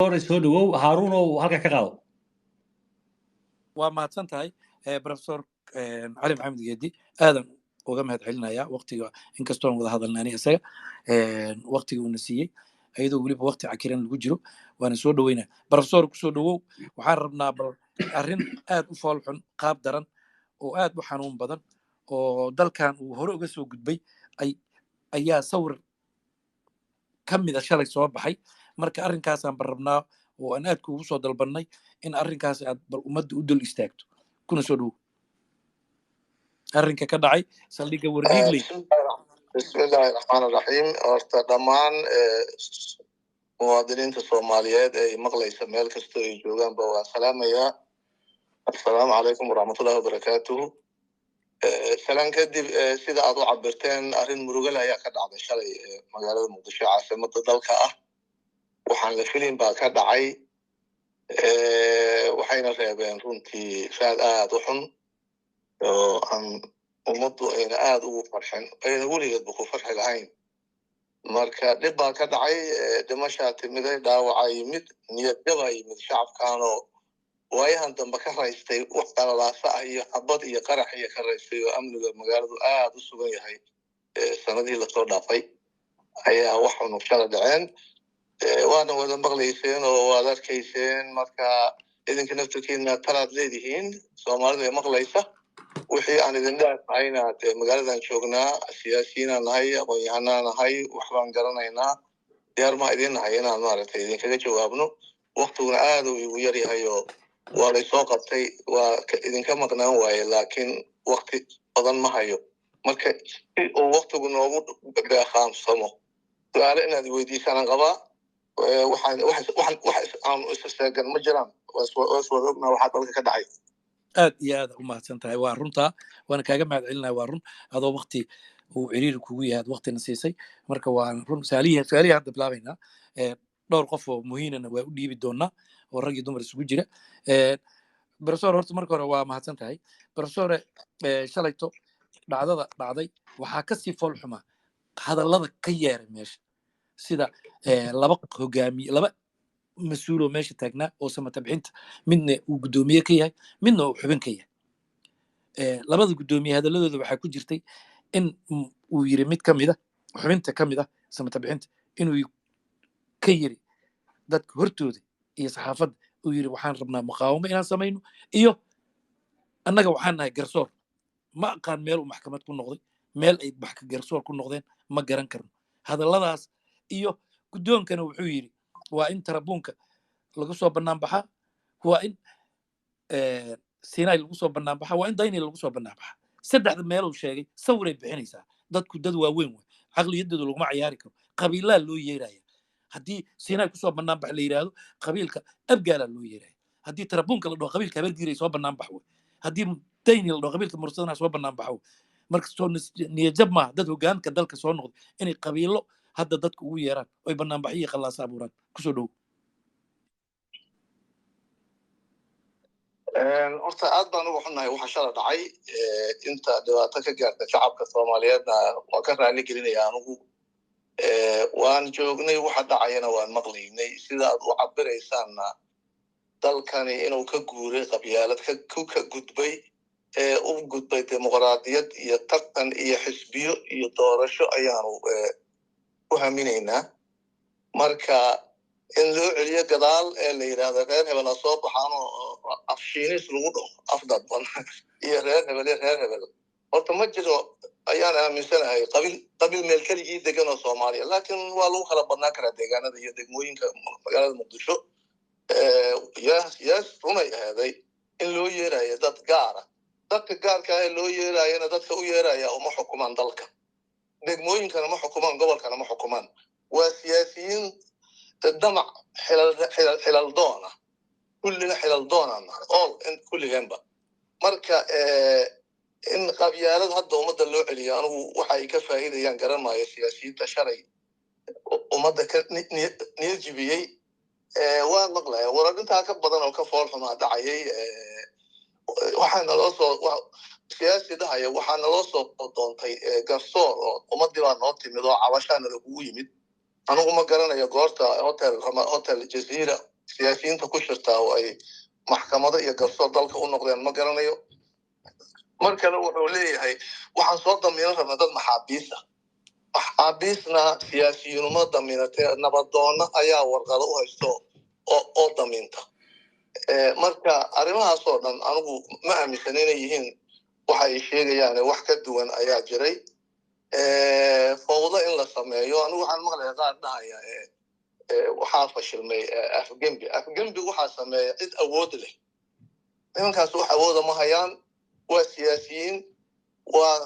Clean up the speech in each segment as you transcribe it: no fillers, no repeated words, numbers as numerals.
Soo dhawow Haaruunow, halka ka qaado. Waa mahadsan tahay, Professor Cali Maxamed Geedi. Aadan uga mahad celinaya waqtiga, inkastoon wada hadalna ani isaga, waqtiga uuna siiyey iyadoo weliba waqti cakiran lagu jiro. Waana soo dhaweynaa. Professor, kusoo dhawow. Waxaan rabnaa bal arrin aad u fool xun, qaab daran oo aad u xanuun badan oo dalkan uu hore uga soo gudbay ayaa sawir ka mida shalay soo baxay. Marka arrinkaasaan bal rabnaa oo aan aad kuugu soo dalbannay in arrinkaas aad bal ummadda u dul istaagto. Kuna soo dhowow arrinka ka dhacay saldhigga Wardhiigley. Bismillahi Raxmaan Raxiim. Horta dhammaan muwaadiniinta Soomaaliyeed ee maqlaysa meel kastoo ay joogaanba waan salaamayaa. Assalaamu calaykum waraxmatullahi wabarakaatuhu. Salaan kadib, sida aad u cabirteen, arrin murugale ayaa ka dhacday shalay magaalada Muqdisho, caasimada dalka ah. Waxaan la filin baa ka dhacay, waxayna reebeen runtii raad aad u xun oo aan ummaddu ayna aad ugu farxin, ayna weligeedba ku farxi lahayn. Marka dhib baa ka dhacay, dhimashaa timiday, dhaawaca yimid, niyad jabaa yimid. Shacabkaanoo waayahan dambe ka raystay wax qalalaasa ah iyo xabad iyo qarax iyo ka raystay, oo amniga magaaladu aad u sugan yahay sanadihii lasoo dhaafay, ayaa wax cunug shala dhaceen. Waana wada maqlayseen oo waad arkayseen. Marka idinka naftirkiina talaad leedihiin, Soomaalida ee maqlaysa, wixii aan idin dheernahayna dee magaaladan joognaa, siyaasiyiinaan nahay, aqoon-yahanaa nahay, waxbaan garanaynaa. Diyaar maa idin nahay inaan maaragtay idinkaga jawaabno. Waktiguna aad uu igu yar yahay oo waa laysoo qabtay, waa idinka maqnaan waaye, laakiin wakti badan ma hayo. Marka si uu waktigu noogu beekaansamo, su-aale inaad weydiisanaan qabaa. Waxaan wax aanu isa sheegan ma jiraan, waa iswada ognaa waxaa dalka ka dhacay. Aad iyo aad u mahadsan tahay. Waa runtaa, waana kaaga mahad celinaya. Waa run, adoo wakti uu ciriiri kugu yahay aad waktina siisay. Marka waan run su-aalihi hadda bilaabaynaa. Dhowr qof oo muhiinana waa u dhiibi doonaa oo rag iyo dumar isugu jira. Professor, horta marka hore waa mahadsan tahay. Professor, shalayto dhacdada dhacday waxaa kasii fool xumaa hadallada ka yeeray meesha, sida laba hogaamiye, laba mas-uuloo meesha taagnaa oo samata bixinta, midna uu guddoomiye ka yahay, midna uu xubin ka yahay. Labada guddoomiye hadalladooda waxaa ku jirtay in uu yiri mid ka mida xubinta ka mid ah samata bixinta inuu ka yiri dadka hortooda iyo saxaafadda, uu yiri: "Waxaan rabnaa muqaawamo inaan samayno iyo annaga waxaan nahay garsoor." Ma aqaan meel uu maxkamad ku noqday, meel ay garsoor ku noqdeen ma garan karno hadalladaas. Iyo guddoonkana wuxuu yiri: "Waa in tarabuunka lagu soo bannaan baxaa, waa in Sinai lagu soo bannaan baxaa, waa in Dayniile lagu soo bannaan baxaa." Saddexda meeluu sheegay sawiray bixinaysaa. Dadku dad waaweyn wey, caqliyadooda laguma cayaari karo. Qabiilaa loo yeeraya. Haddii Sinai kusoo bannaan bax la yidhaahdo, qabiilka Abgaalaa loo yeeraya. Haddii tarabuunka la dhaho, qabiilka Habargiiray soo bannaan bax wey. Haddii Dayni la dhaho, qabiilka Mursadana soo bannaan bax wey. Marka soo niyadjab maaha dad hogaanka dalka soo noqday inay qabiilo hadda dadka ugu yeeraan oy banaanbaxyo iyo qallaasa abuuraan? Kusoo dhowo. Horta aad baan uga xunnahay waxa shala dhacay. Inta dhibaato ka gaarta shacabka Soomaaliyeedna waan ka raali gelinaya. Anugu waan joognay, waxa dhacayana waan maqlaynay. Sida aad u cabiraysaanna, dalkani inuu ka guuray qabyaalad, ka gudbay ee u gudbay dimuqraadiyad iyo tartan iyo xisbiyo iyo doorasho ayaanu ku haminaynaa. Marka in loo celiyo gadaal ee la yidhaahdo reer hebel ha soo baxaan oo afshiinis lagu dhaho, afdadban iyo reer hebel iyo reer hebel, horta ma jiro ayaan aaminsanahay qabiil qabiil meel keligii degan oo Soomaaliya, laakiin waa lagu kala badnaan karaa deegaanada iyo degmooyinka magaalada Muqdisho. Yes, yes, runay aheeday in loo yeerayo dad gaara. Dadka gaarka ah ee loo yeerayana, dadka u yeeraya uma xukumaan dalka, degmooyinkana ma xukumaan, gobolkana ma xukumaan. Waa siyaasiyiin damac xilal xilal xilal doona, kullina xilal doonaan nahay all kulligeenba. Marka in qabyaalad hadda ummadda loo celiyo, anigu waxa ay ka faa'iidayaan garan maayo siyaasiyiinta shalay ummadda ka niyad jibiyey. Waan maqlaya warar intaa ka badan oo ka fool xumaa dhacayay. Waxaa naloo soo siyaasi dhahaya: "Waxaa naloo soo doontay garsoor oo ummadii baa noo timid oo cabashaana lagugu yimid." Anigu ma garanayo goorta hotel Jazeera Siyaasiyiinta ku shirtaa oo ay maxkamado iyo garsoor dalka u noqdeen ma garanayo. Mar kale wuxuu leeyahay waxaan soo damiinan rabnaa dad maxaabiis ah. Maxaabiisna siyaasiyiinuma damiinatee, nabadoonna ayaa warqado u haysto oo damiinta. Marka arrimahaas oo dhan anigu ma aaminsan inay yihiin waxa ay sheegayaan, wax ka duwan ayaa jiray. Fawdo in la sameeyo, anigu waxaan maqlaya qaar dhahaya waxaa fashilmay afgembi. Afgembi waxaa sameeya cid awood leh. Nimankaas wax awooda ma hayaan, waa siyaasiyiin, waa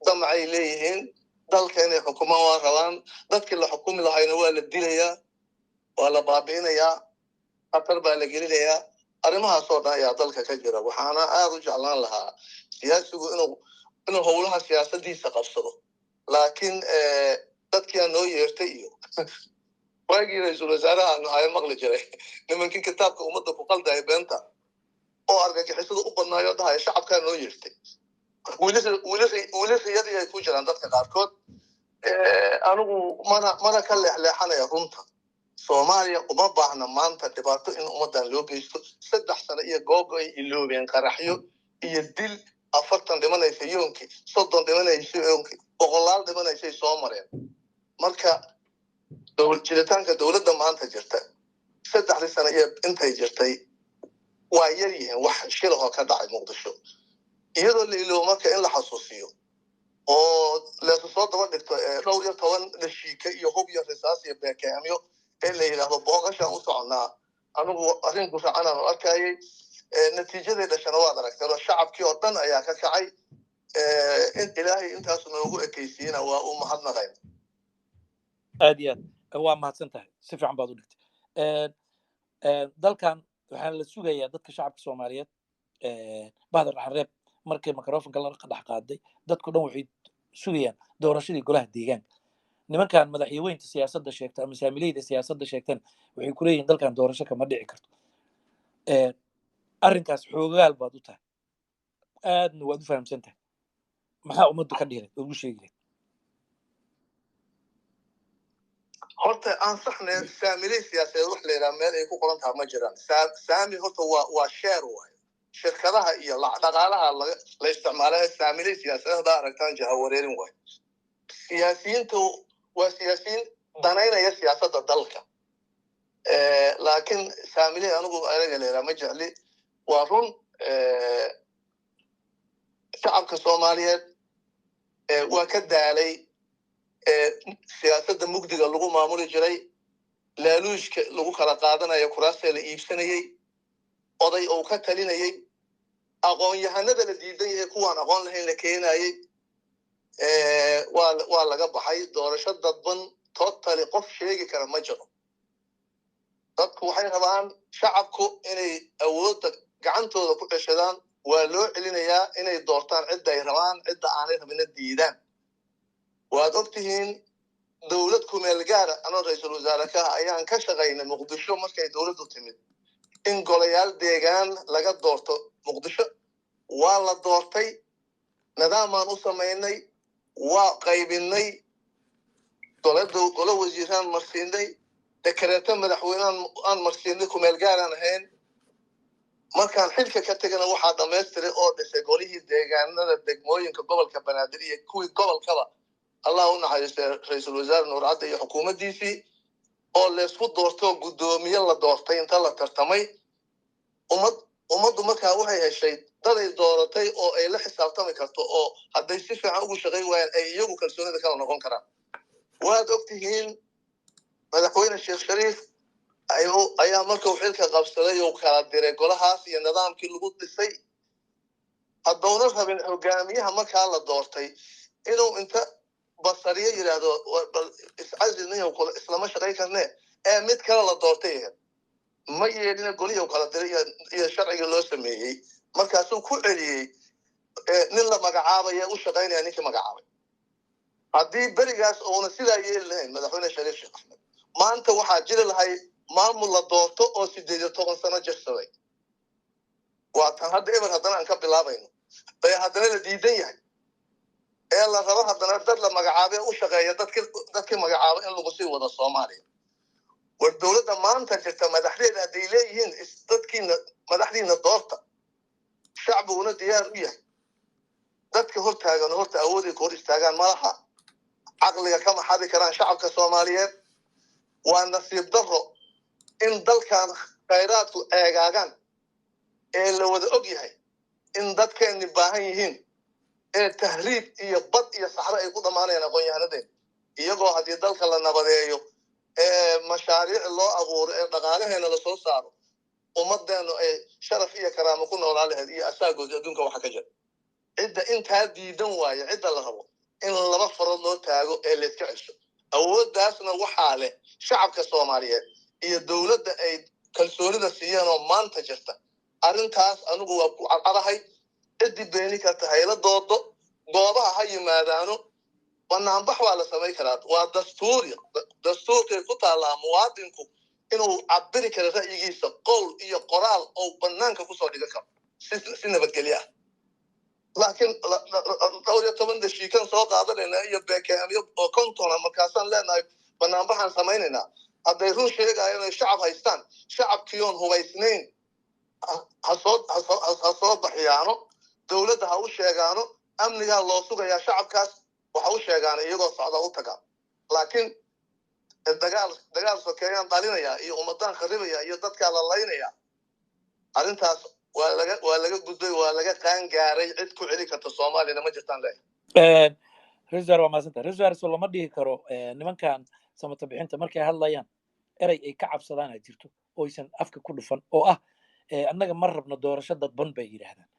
damacay leeyihiin, dalka inay xukumaan waa rabaan. Dadkii la xukumi lahayna waa la dilayaa, waa la baabi'inayaa, khatar baa la gelinayaa. Arrimahaas oo dhan ayaa dalka ka jira. Waxaana aad u jeclaan lahaa siyaasigu inuu howlaha siyaasadiisa qabsado, laakiin dadkii noo yeertay iyo waagii ra-iisul wasaaraha aanu hayo maqli jiray nimankii kitaabka ummadda ku qaldaya beenta oo argagixisada u badnaayo dhahaya shacabkaa noo yeertay. Weli riyadii ay ku jiraan dadka qaarkood. Anigu mana ka leexleexanaya runta. Soomaaliya uma baahna maanta dhibaato in ummaddan loo geysto. 3 sano iyo googo ay iloobeen qaraxyo iyo dil, 40 dhimanaysa yoonkii, 30 dhimanaysa yoonkii, boqolaal dhimanaysay soo mareen. Marka jiritaanka dowladda maanta jirta, 3dii sano iyo intay jirtay, waa yar yihiin wax shilahoo ka dhacay Muqdisho. Iyadoo la iloobo marka in la xasuusiyo oo leesu soo daba dhigto dhowr iyo toban dhashiike iyo hub iyo risaas iyo beekeemyo ee la yidhaahdo booqashaan u soconnaa, anigu arrin guracanaan u arkayay. Natiijaday dhashana waad aragteen oo shacabkii oo dhan ayaa ka kacay. Ilaahay intaasu noogu ekaysiiyena waa u mahadnaqayn. Aad iyo aad waa mahadsan tahay, si fiican baad u dhigtay. Dalkan waxaa la sugayaa dadka shacabka Soomaaliyeed. Bahda Raxanreeb markii microfonka la dhex qaaday, dadku dhan waxay sugayaan doorashadii golaha deegaanka. Nimankan madaxweynta siyaasadda sheegta ama saamileyda siyaasadda sheegtana waxay ku leeyihiin dalkan doorasho kama dhici karto. Arrinkaas xoogaal baad u tahay, aadna waad u fahamsan tahay. Maxaa ummaddu ka dhihi ugu sheegi lahayd? Horta aan saxne, saamiley siyaasadeed wax la yidhaha meel ay ku qoran taha ma jiraan. Saami horta waa share waaye, shirkadaha iyo dhaqaalaha la isticmaala. Saamiley siyaasadeed haddaa aragtaan, jaha wareerin waaye. Siyaasiyiintu waa siyaasiyiin danaynaya siyaasadda dalka, laakiin saamiley anigu anaga la yidhaha ma jecli. Waa run, shacabka Soomaaliyeed waa ka daalay siyaasadda mugdiga lagu maamuli jiray, laaluushka lagu kala qaadanayo, kuraasta la iibsanayey, oday uu ka talinayey, aqoon-yahanada la diidan yahay, kuwaan aqoon lahayn la keenayey. Waa laga baxay doorasho dadban totally. Qof sheegi kara ma jiro. Dadku waxay rabaan, shacabku, inay awoodda gacantooda ku ceshadaan. Waa loo celinayaa inay doortaan cidda ay rabaan, cidda aanay rabina diidaan. Waad og tihiin, dowlad kumeel gaara anoo ra-iisul wasaare ka ah ayaan ka shaqaynay Muqdisho markay dowladdu timid in golayaal deegaan laga doorto Muqdisho. Waa la doortay, nidaamaan u samaynay, waa qaybinay, golo wasiiraan marsiinay, dekareeto madaxweynean aan marsiinay, kumeel gaaraan ahayn. Markaan xilka ka tegana waxaa dhamaystiray oo dhisay golihii deegaanada degmooyinka gobolka Banaadir iyo kuwii gobolkaba, Allah u naxariistay, ra-iisul wasaare Nuur Cadde iyo xukuumaddiisii oo laysku doorto guddoomiye la doortay inta la tartamay. Ummaddu markaa waxay heshay daday dooratay oo ay la xisaabtami karto, oo hadday si fiican ugu shaqayn waayaan ay iyagu kalsoonida kala noqon karaan. Waad og tihiin, madaxweyne Sheekh Shariif ayaa markuu xilka qabsaday uu kala diray golahaas iyo nidaamkii lagu dhisay. Haddowna rabin hogaamiyaha markaa la doortay inuu inta basariyo yidhaahdo bal iscazil ninyow, islama shaqayn karne, ee mid kale la doortay ahayd. Ma yeelina, golihii kala diray iyo sharcigii loo sameeyey. Markaasuu ku celiyey nin la magacaabaya u shaqaynaya ninkii magacaabay. Haddii berigaas uuna sidaa yeeli lahayn madaxweyne Shariif Sheekh Axmed, maanta waxaa jiri lahay maamul la doorto oo 18 sano jirsaday. Waa tan hadda eber haddana aan ka bilaabayno ee haddana la diidan yahay ee la rabo haddana dad la magacaabay u shaqeeya dadkii magacaabay in lagu sii wado Soomaaliya. War dowladda maanta jirta madaxdeeda hadday leeyihiin dadkiina madaxdiina doorta, shacbiguna diyaar u yahay, dadka hortaagan horta awooday ka hor istaagaan malaha, caqliga kama xadi karaan shacabka Soomaaliyeed. Waa nasiib darro in dalkan khayraadku eegaagaan ee la wada og yahay in dadkeenni baahan yihiin, ee tahriib iyo bad iyo saxro ay ku dhammaanayaan aqoon-yahanadeen, iyagoo haddii dalka la nabadeeyo ee mashaariic loo abuuro ee dhaqaalaheena lasoo saaro, ummadeennu ay sharaf iyo karaamo ku noolaa lahayd iyo asaagoodii adduunka waxa ka jira. Cidda intaa diidan waaye cidda la rabo in laba farood loo taago ee layska cesho. Awooddaasna waxaa leh shacabka Soomaaliyeed iyo dowladda ay kalsoonida siiyeen oo maanta jirta. Arrintaas anigu waa ku cadcadahay. Ciddii beeni karta hayla doodo, goobaha ha yimaadaano, banaanbax waa la samayn karaa, waa dastuuri, dastuurkay ku taallaa muwaadinku inuu cabiri karo ra'yigiisa qowl iyo qoraal oo banaanka kusoo dhigan karo si nabadgelyo ah. Laakiin dhowr iyo toban dashiikan soo qaadanayna iyo bekeemyo oo 50-na, markaasaan leenahay banaanbaxaan samaynaynaa. Hadday run sheegayaan ay shacab haystaan, shacabkiiyoon hubaysnayn ha soo baxiyaano, dowladda ha u sheegaano amnigaa loo sugayaa shacabkaas, waxa u sheegaano iyagoo socda u taga. Laakiin dagaal sokeeyaan dhalinayaa iyo ummadaan kharibaya iyo dadkaa la laynaya, arrintaas waa laga gudbay, waa laga qaangaaray. Cid ku celi karta Soomaaliyana ma jirtaan leeyahay. Ra-iisul, waa mahadsanta. Ra-iisul, so lama dhihi karo nimankan samata bixinta markay hadlayaan erey ay ka cabsadaan a jirto oysan afka ku dhufan oo ah annaga ma rabno doorasho dadban bay yidhaahdaan.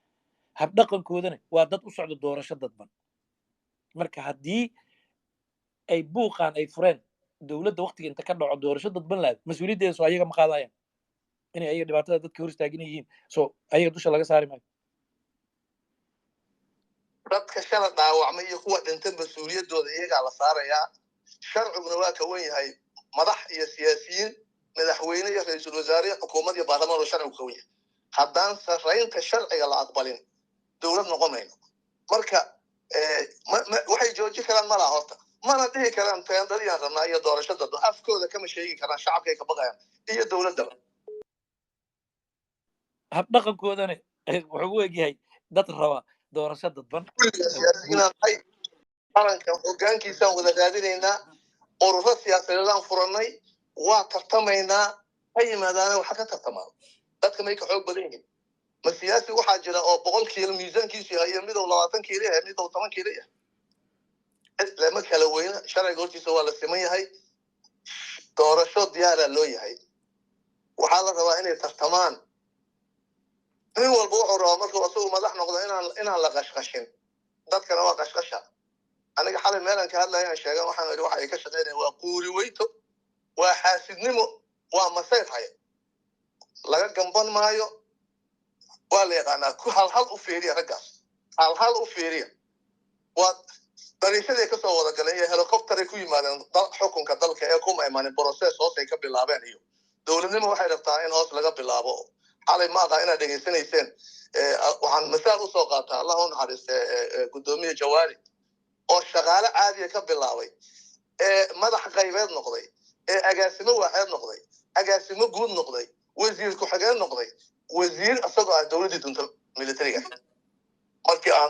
Habdhaqankoodana waa dad u socda doorasho dadban. Marka haddii ay buuqaan ay fureen dowladda waqtiga inta ka dhaco doorasho dadban laad, mas-uuliyaddeeda soo ayaga ma qaadayaan inay ayaga dhibaatada dadka hor istaagin yihiin? So ayaga dusha laga saari maayo. Dadka shala dhaawacmay iyo kuwa dhintay mas-uuliyaddooda iyagaa la saarayaa. Sharciguna waa ka wen yahay madax iyo siyaasiyiin, madaxweyne iyo ra-iisul wasaare, xukuumad iyo baarlamaan oo sharcigu ka wen yahay. Haddaan sarraynta sharciga la aqbalin, dowlad noqon mayno. Marka waxay jooji karaan malaha horta, mana dhihi karaan teendadiyaan rabnaa iyo doorasho dadban. Afkooda kama sheegi karaan, shacabkay ka baqayaan iyo dowladdaba. Habdhaqankoodana wuxuu u egyahay dad raba doorasho dadban. Siyaasiyiinaan nahay, qaranka hoggaankiisaan wada raadinaynaa, ururo siyaasadeedaan furannay, waa tartamaynaa. Ha yimaadaana, waxa ka tartamaan dadka may ka xoog badan yihiin. Ma siyaasi waxaa jira oo 100 kiilo miisaankiisu yahay iyo midow 20 kiilo yahay, midow 10 kiilo yahay? Cid lama kala weyna, sharciga hortiisa waa la siman yahay. Doorasho diyaaraa loo yahay, waxaa la rabaa inay tartamaan. Nin walba wuxuu rabaa markuu asagu madax noqdo inaan la qashqashin, dadkana waa qashqasha. Aniga xalay meelaan ka hadlaya aan sheegan, waxaan idhi waxa ay ka shaqeynayaan waa quuri weyto, waa xaasidnimo, waa masayr haya, laga gamban maayo, waa la yaqaanaa. Ku hal hal u fiiriya raggaas, hal hal u fiiriya. Waa dariishaday kasoo wada galeen iyo helicopteray ku yimaadeen xukunka dalka ee kuma imaanin process hoosay ka bilaabeen. Iyo dowladnimo waxay rabtaa in hoos laga bilaabo. Xalay ma aqaa inaad dhegaysanayseen, waxaan masaal usoo qaataa, Allah u naxariiste, guddoomiye Jawaari oo shaqaale caadiya ka bilaabay ee madax qaybeed noqday, ee agaasimo waaxeed noqday, agaasimo guud noqday, wasiir ku-xigeen noqday, wasiir isagoo ah dowladdii dunta militariga.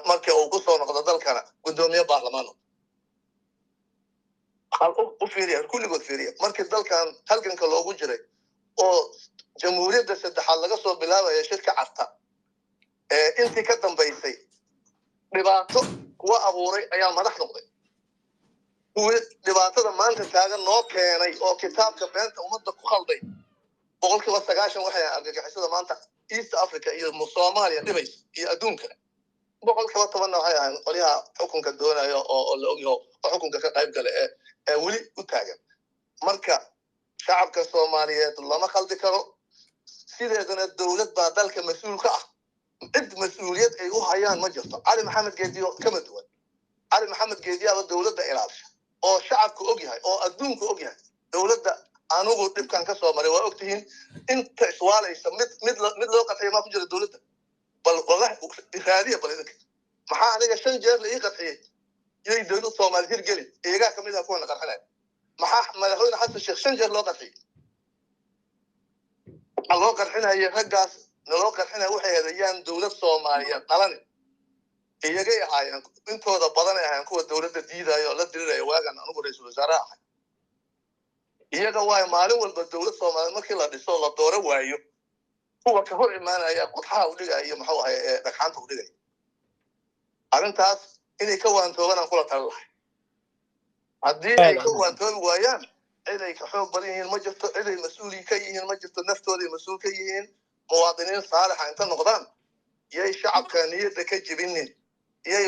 Markii uu kusoo noqdo dalkana guddoomiye baarlamaan noqday. Hal u fiiriya, kulligood fiiriya. Markii dalkan halganka loogu jiray oo jamhuuriyadda saddexaad laga soo bilaabaya shirka Carta ee intii ka dambaysay, dhibaato kuwa abuuray ayaa madax noqday. Kuwii dhibaatada maanta taagan noo keenay oo kitaabka beenta ummadda ku khalday, 90% waxay argagixisada maanta East Africa iyo Soomaaliya dhibaysa iyo adduunka. 10%-na waxay ahayn qolyaha xukunka doonaya oo la ogyaho oo xukunka ka qayb gala ee weli u taagan. Marka shacabka Soomaaliyeed lama khaldi karo. Sideedana dowlad baa dalka mas-uul ka ah, cid mas-uuliyad ay u hayaan ma jirto. Cali Maxamed Geediyo kama duwan. Cali Maxamed Geediyaaba dowladda ilaalisha oo shacabku og yahay oo adduunku og yahay. Dowladda anigu dhibkan ka soo maray waa ogtihiin. Inta iswaalaysa mid loo qarxiyo maa ku jira dowladda? Bal wallahi raadiya bal idinka. Maxaa aniga shan jeer la ii qarxiyey? Yay dowlad Soomaali hirgeli iyagaa kamid ah kuwana qarxinaya. Maxaa madaxweyne Xasan Sheekh shan jeer loo qarxiyey? Waxaa loo qarxinaya raggaas naloo qarxinaya waxay ahayd yaan dowlad Soomaaliyeed dhalani. Iyagay ahaayeen, intooda badan ay ahaayeen kuwa dowladda diidaya oo la diriraya waagan anigu ra-iisul wasaare ahay. Iyaga waayo maalin walba dowlad Soomaaliyeed markii la dhiso la dooro waayo kuwa ka hor imaanaya, qodxaha u dhigaya iyo muxuu ahay dhagxaanta u dhigaya. Arrintaas inay ka waantooban aan kula talin lahay. Haddii ay ka waantoobi waayaan, cid ay ka xoog badan yihiin ma jirto, cid ay mas-uul ka yihiin ma jirto, naftooday mas-uul ka yihiin. Muwaadiniin saalixa inta noqdaan yay shacabka niyadda ka jebinin. Yay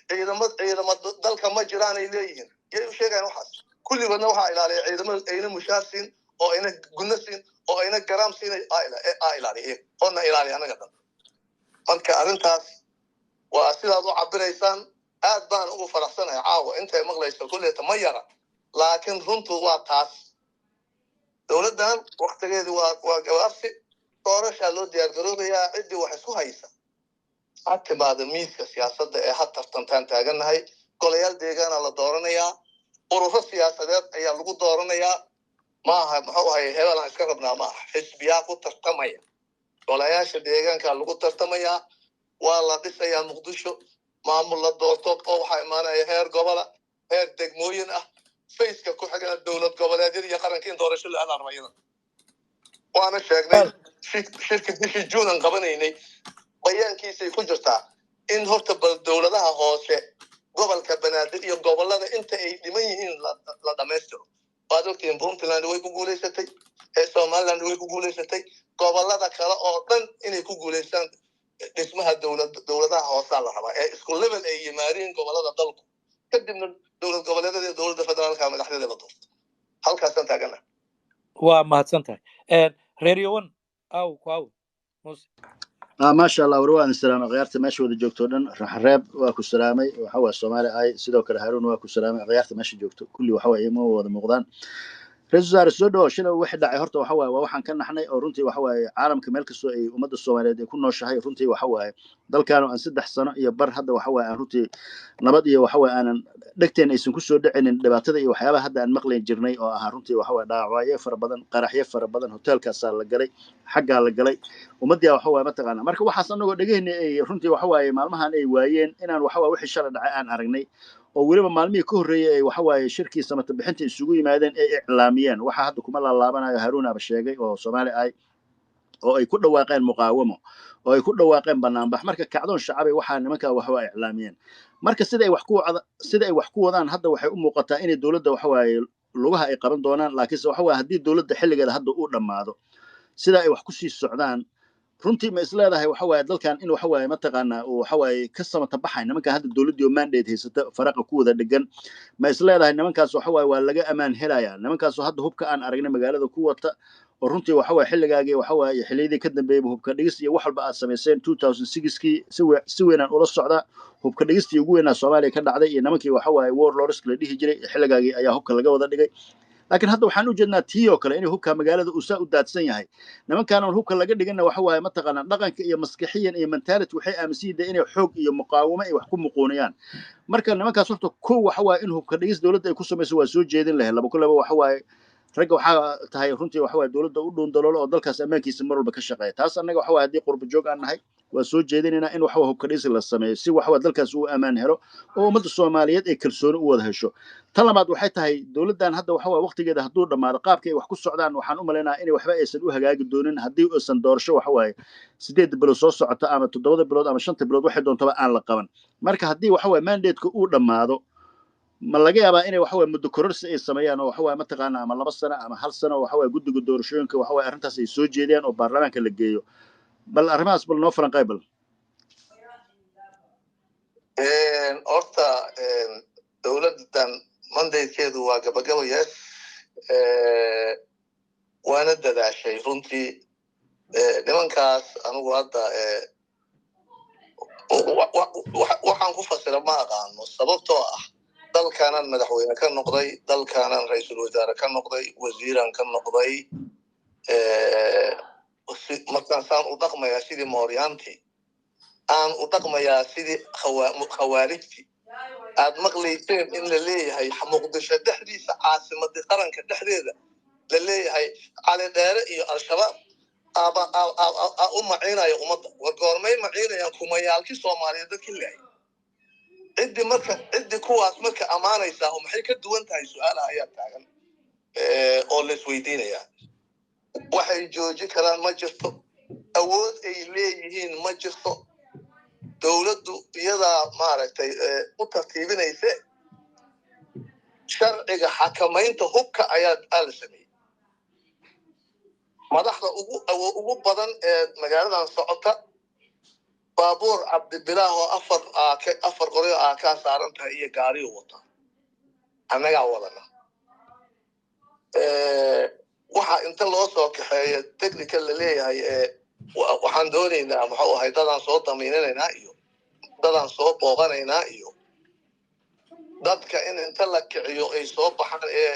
ciidamo dalka ma jiraan ay leeyihiin, yay u sheegayaan waxaas. Kulligoodna waxaa ilaaliya ciidamo ayna mushaar siin oo ayna gunno siin oo ayna garaam siin aa ilaaliya oona ilaaliya anaga dhan. Marka arrintaas waa sidaad u cabiraysaan. Aad baan ugu faraxsanahay caawa intay maqlayso kulleyta ma yara, laakiin runtu waa taas. Dowladdan waktigeedu waa gabaabsi, doorashaa loo diyaargaroobayaa. Ciddii wax isku haysa ha timaado miiska siyaasadda ee ha tartantaan taagannahay. Golayaal deegaana la dooranayaa, ururo siyaasadeed ayaa lagu dooranayaa. Maaha muxuu ahay hebelaan iska rabnaa, maaha. Xisbiyaa ku tartamaya, golayaasha deegaanka lagu tartamayaa. Waa la dhisayaa Muqdisho, maamul la doorto oo waxaa imaanaya heer gobola, heer degmooyin ah, faceka ku xigana dowlad goboleedyada iyo qaranka in doorasho la aadaan raba. Waana sheegnay shirka bishii Juun aan qabanaynay, bayaankiisay ku jirtaa in horta bal dowladaha hoose, gobolka Banaadir iyo gobolada inta ay dhiman yihiin la dhamaystiro. Waad ogtihiin, Puntland way ku guulaysatay, Somaliland way ku guulaysatay, gobolada kale oo dhan inay ku guulaystaan dhismaha dowladaha hoosaa la rabaa ee isku level ay yimaadeen gobolada dalku, kadibna dowlad goboleedyada iyo dowladda federaalka madaxdeeda la doorto. Halkaasaan taagana. Waa mahadsan tahay. Reeryowan aw ku aw Muuse. Maasha Allah, war waan salaamay khiyaarta meesha wada joogto o dhan. Raxreeb waa ku salaamay, waxa waa Soomaali ay, sidoo kale Haruun waa ku salaamay. Khiyaarta meesha joogto kulli waxa waa ima wada muuqdaan. Ra-iisul wasaare, soo dhawo. Shalay wixii dhacay horta waxa waaye waa waxaan ka naxnay oo runtii waxa waaye caalamka meel kastoo ay ummadda Soomaaliyeed ay ku nooshahay. Runtii waxa waaye dalkaanu aan 3 sano iyo bar hadda waxa waaye aan runtii nabad iyo waxa waaye aanan dhegteena aysan kusoo dhicinin dhibaatada iyo waxyaabaha hadda aan maqlayn jirnay oo ahaa runtii waxa waaye dhaawacyo fara badan, qaraxyo fara badan, hoteelkaasaa la galay, xaggaa la galay, ummaddiyaa waxa waaye mataqaana. Marka waxaas anagoo dhegahayna ay runtii waxa waaye maalmahan ay waayeen inaan waxa waaye wixii shalay dhacay aan aragnay, oo weliba maalmihii ka horreeyey ay waxa waaye shirkii samata bixinta isugu yimaadeen ay iclaamiyeen. Waxa hadda kuma laalaabanayo, Haruun aba sheegay oo Soomaali ay oo ay ku dhawaaqeen muqaawamo oo ay ku dhawaaqeen banaanbax. Marka kacdoon shacabay waxaa nimanka waxa waa iclaamiyeen. Marka sida ay wax ku wadaan hadda waxay u muuqataa inay dowladda waxa waaye lugaha ay qaban doonaan. Laakiinse waxa waaye haddii dowladda xilligeeda hadda uu dhammaado, sida ay wax kusii socdaan, runtii ma isleedahay waxa waaye dalkan in waxa waaye mataqaanaa uu waxa waaye ka samata baxay nimankan hadda dowladdii oo mandate haysata faraqa ku wada dhegan? Ma isleedahay nimankaas waxa waaye waa laga amaan helayaa, nimankaas oo hadda hubka aan aragnay magaalada ku wata, oo runtii waxa waaye xilligaagii waxa waaye xilliyadii ka dambeeyeyba hubka dhigis iyo wax walba aad samayseen? 2006kii si weynaan ula socdaa hubka dhigistii ugu weynaa Soomaaliya ka dhacday iyo nimankii waxa waaye warlords la dhihi jiray, xilligaagii ayaa hubka laga wada dhigay. Laakiin hadda waxaan u jeednaa tii oo kale inay hubka magaalada uu saa u daadsan yahay. Nimankaan aan hubka laga dhiginna waxa waaye mataqaanaa dhaqanka iyo maskixiyan iyo mentality waxay aaminsan yihiin inay xoog iyo muqaawamo ay wax ku muquuniyaan. Marka nimankaas horta kow waxa waaye in hubka dhigis dowladda ay ku samayso waa soo jeedin lahayd. Laba kulaba waxa waaye ragga waxaa tahay runtii waxa waaye dowladda u dhuundaloolo oo dalkaas ammaankiisa mar walba ka shaqeeya. Taas annaga waxa waaye haddii qurba joog aan nahay waa soo jeedinaynaa in waxa hubka dhigis la sameeyo si waxa dalkaas uu ammaan helo oo ummadda Soomaaliyeed ay kalsooni u wada hesho. Tan labaad waxay tahay dowladdan hadda waxa waaye waqtigeeda hadduu dhammaado, qaabka ay wax ku socdaan waxaan u malaynayaa inay waxba aysan u hagaagi doonin haddii uusan doorasho waxa waaye 8 bilood soo socota ama 7 bilood ama 5 bilood waxay doontaba aan la qaban. Marka haddii waxa waaye mandate-ka uu dhammaado, ma laga yaabaa inay waxa waaye muddo kororsi ay sameeyaan oo waxa waaye mataqaana ama 2 sano ama hal sano waxa waaye guddiga doorashooyinka waxa waaye arrintaas ay soo jeediyaan oo baarlamaanka la geeyo? Bal arrimahaas bal noo falanqay bal. Horta dowladdan mandatekeedu waa gabagabo, yes, waana dadaashay runtii. Nimankaas anigu hadda waxaan ku fasira ma aqaano, sababtoo ah dalkaanaan madaxweyne ka noqday, dalkaanaan ra-iisul wasaare ka noqday, wasiiraan ka noqday. Markaan saan u dhaqmayaa sidii mooryaantii aan u dhaqmayaa, sidii khawaarijtii aad maqlayseen in la leeyahay Muqdisho dhexdiisa, caasimadii qaranka dhexdeeda la leeyahay Cali Dheere iyo Al-Shabaab. Aba u maciinaya ummadda. War goormay maciinayaan kumayaalkii Soomaaliyeed dadkii laayay? Ciddii marka, ciddii kuwaas marka ammaanaysaa oo maxay ka duwan tahay? Su-aalaha ayaa taagan oo la isweydiinayaa. Waxay joojin karaan ma jirto, awood ay leeyihiin ma jirto. Dowladdu iyadaa maaragtay u tartiibinayse. Sharciga xakamaynta hubka ayaa la sameeyey. Madaxda ugu ugu badan ee magaaladan socota, baabuur Cabdibilaah oo afar aak afar qoryo aakaa saaran tahay iyo gaariyu wata, annagaa wadana. Waxa inta loo soo kaxeeyo technical la leeyahay, waxaan doonaynaa, muxuu ahay, dadaan soo damiinanaynaa iyo dadaan soo booqanaynaa iyo dadka in inta la kiciyo ay soo baxaan ee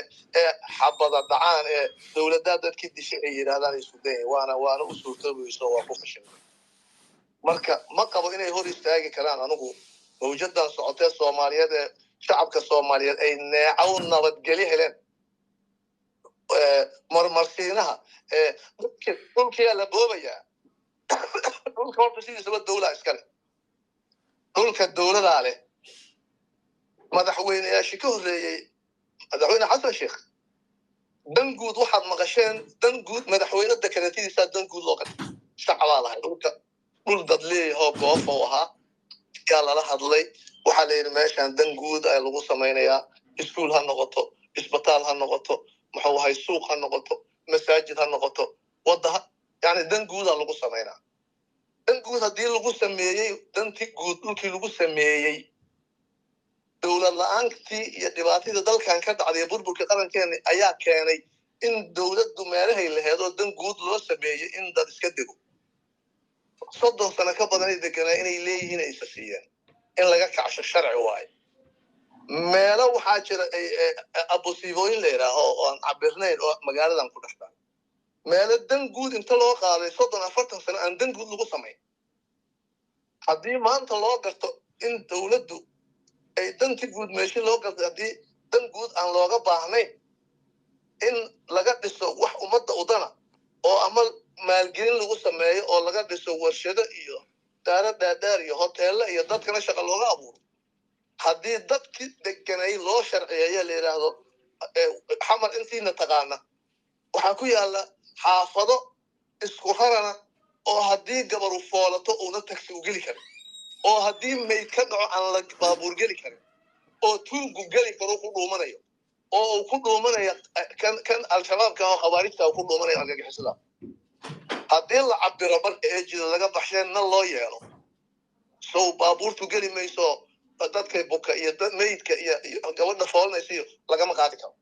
xabada dhacaan ee dowladdaa dadkii dishay ay yidhahdaan ay isku dayayn, waana u suurtoobayso, waa ku fashilmay. Marka ma qabo inay hor istaagi karaan anigu mawjadan socotee Soomaaliyeed ee shacabka Soomaaliyeed ay neecaw nabadgelyo heleen. Marmarsiinaha dhulkiyaa la boobayaa. Dhulka horta sidiisaba dowlaa iskale, dhulka dowladaa leh. Madaxweyneyaashii ka horreeyey Madaxweyne Xasan Sheekh, dan guud waxaad maqasheen, dan guud madaxweyne dekaratidiisaa dan guud loo qatay. Shacabaa lahay dhulka, dhul dad leeyahoo goofow ahaa yaa lala hadlay. Waxaa la yidhi meeshaan dan guud ayaa lagu samaynayaa, iskuul ha noqoto, isbitaal ha noqoto, muxuu ahay, suuq ha noqoto, masaajid ha noqoto, wadda ha, yani dan guudaa lagu samaynaa. Dan guud haddii lagu sameeyey, danti guud dhulkii lagu sameeyey, dowlad la-aantii iyo dhibaatadii dalkan ka dhacday, burburka qarankeena ayaa keenay in dowladdu meelahay laheed oo dan guud loo sameeyey in dad iska dego 30 sano ka badanay deganaa inay leeyihiin aysa siiyeen in laga kacsho sharci waayo. Meelo waxaa jira abusiibooyin la yidhaaho oo aan cabirnayn oo magaaladan ku dhex dhaay, meelo dan guud inta loo qaaday 30 40 sano aan dan guud lagu samayn. Haddii maanta loo garto in dowladdu ay danti guud meeshi loo gartay, haddii dan guud aan looga baahnayn in laga dhiso wax ummadda udana oo ama maalgelin lagu sameeyo oo laga dhiso warshado iyo daaro dhaadhaar iyo hoteello iyo dadkana shaqa looga abuuro, haddii dadkii deganay loo sharciyeeyo la yidhaahdo. Xamar intiina taqaana, waxaa ku yaalla xaafado isku rarana oo haddii gabaru foolato uuna tagsi u geli karin, oo haddii mayd ka dhaco aan la baabuur geli karin, oo tuugu geli karo ku dhuumanayo, oo uu ku dhuumanayo kan Al-Shabaabka oo khawaarijta uu ku dhuumanayo, argagixisada. Haddii la cabiro marka ee jida laga baxsheenna loo yeelo, sow baabuurtu geli mayso? Dadkay buka iyo maydka iyo gabadha foolanaysa iyo lagama qaadi karo.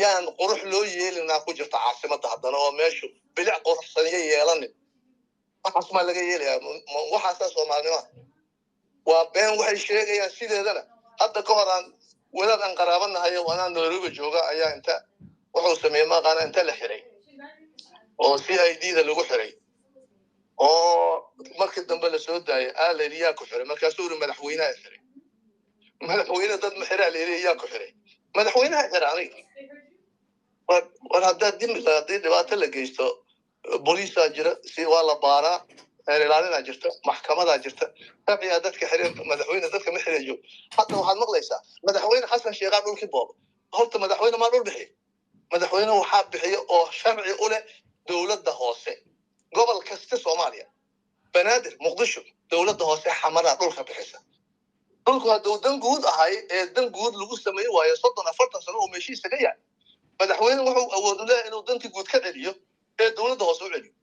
Yaan qurux loo yeelinaa ku jirta caasimadda haddana oo meeshu bilic quruxsaniyo yeelanin? Waxaas maa laga yeelayaa? Waxaasaa Soomaalinima? Waa been waxay sheegayaan. Sideedana hadda ka hor aan wadaad aan qaraabanahay oo anaa Nairobi jooga ayaa inta wuxuu sameeyey maaqaana inta la xiray oo CID da lagu xiray oo markii dambe lasoo daayay, aa la yidhi yaa ku xiray? Markaasuu yiri madaxweynaha xiray. Madaxweyne dad ma xiraa? La yidhi yaa ku xiray? Madaxweynaha xira aniga. War haddaad dembi, haddii dhibaato la geysto, booliisaa jira, si waa la baaraa, xeer ilaalinaa jirta, maxkamadaa jirta, sharcigaa dadka xire. Madaxweyne dadka ma xireeyo. Hadda waxaad maqlaysaa Madaxweyne Xasan Sheekhaa dhulkii booba. Horta madaxweyne maa dhul bixiy? Madaxweyne waxaa bixiya oo sharci u leh dowladda hoose gobol kasta Soomaaliya, Banaadir, Muqdisho, dowladda hoose Xamaraa dhulka bixisa. Dhulku hadduu dan guud ahay ee dan guud lagu samayn waayo 30 40 sano oo meeshiisa ka yahay, madaxweyne wuxuu awood u leeyahay inuu dantii guud ka celiyo ee dowladda hoose u celiyo.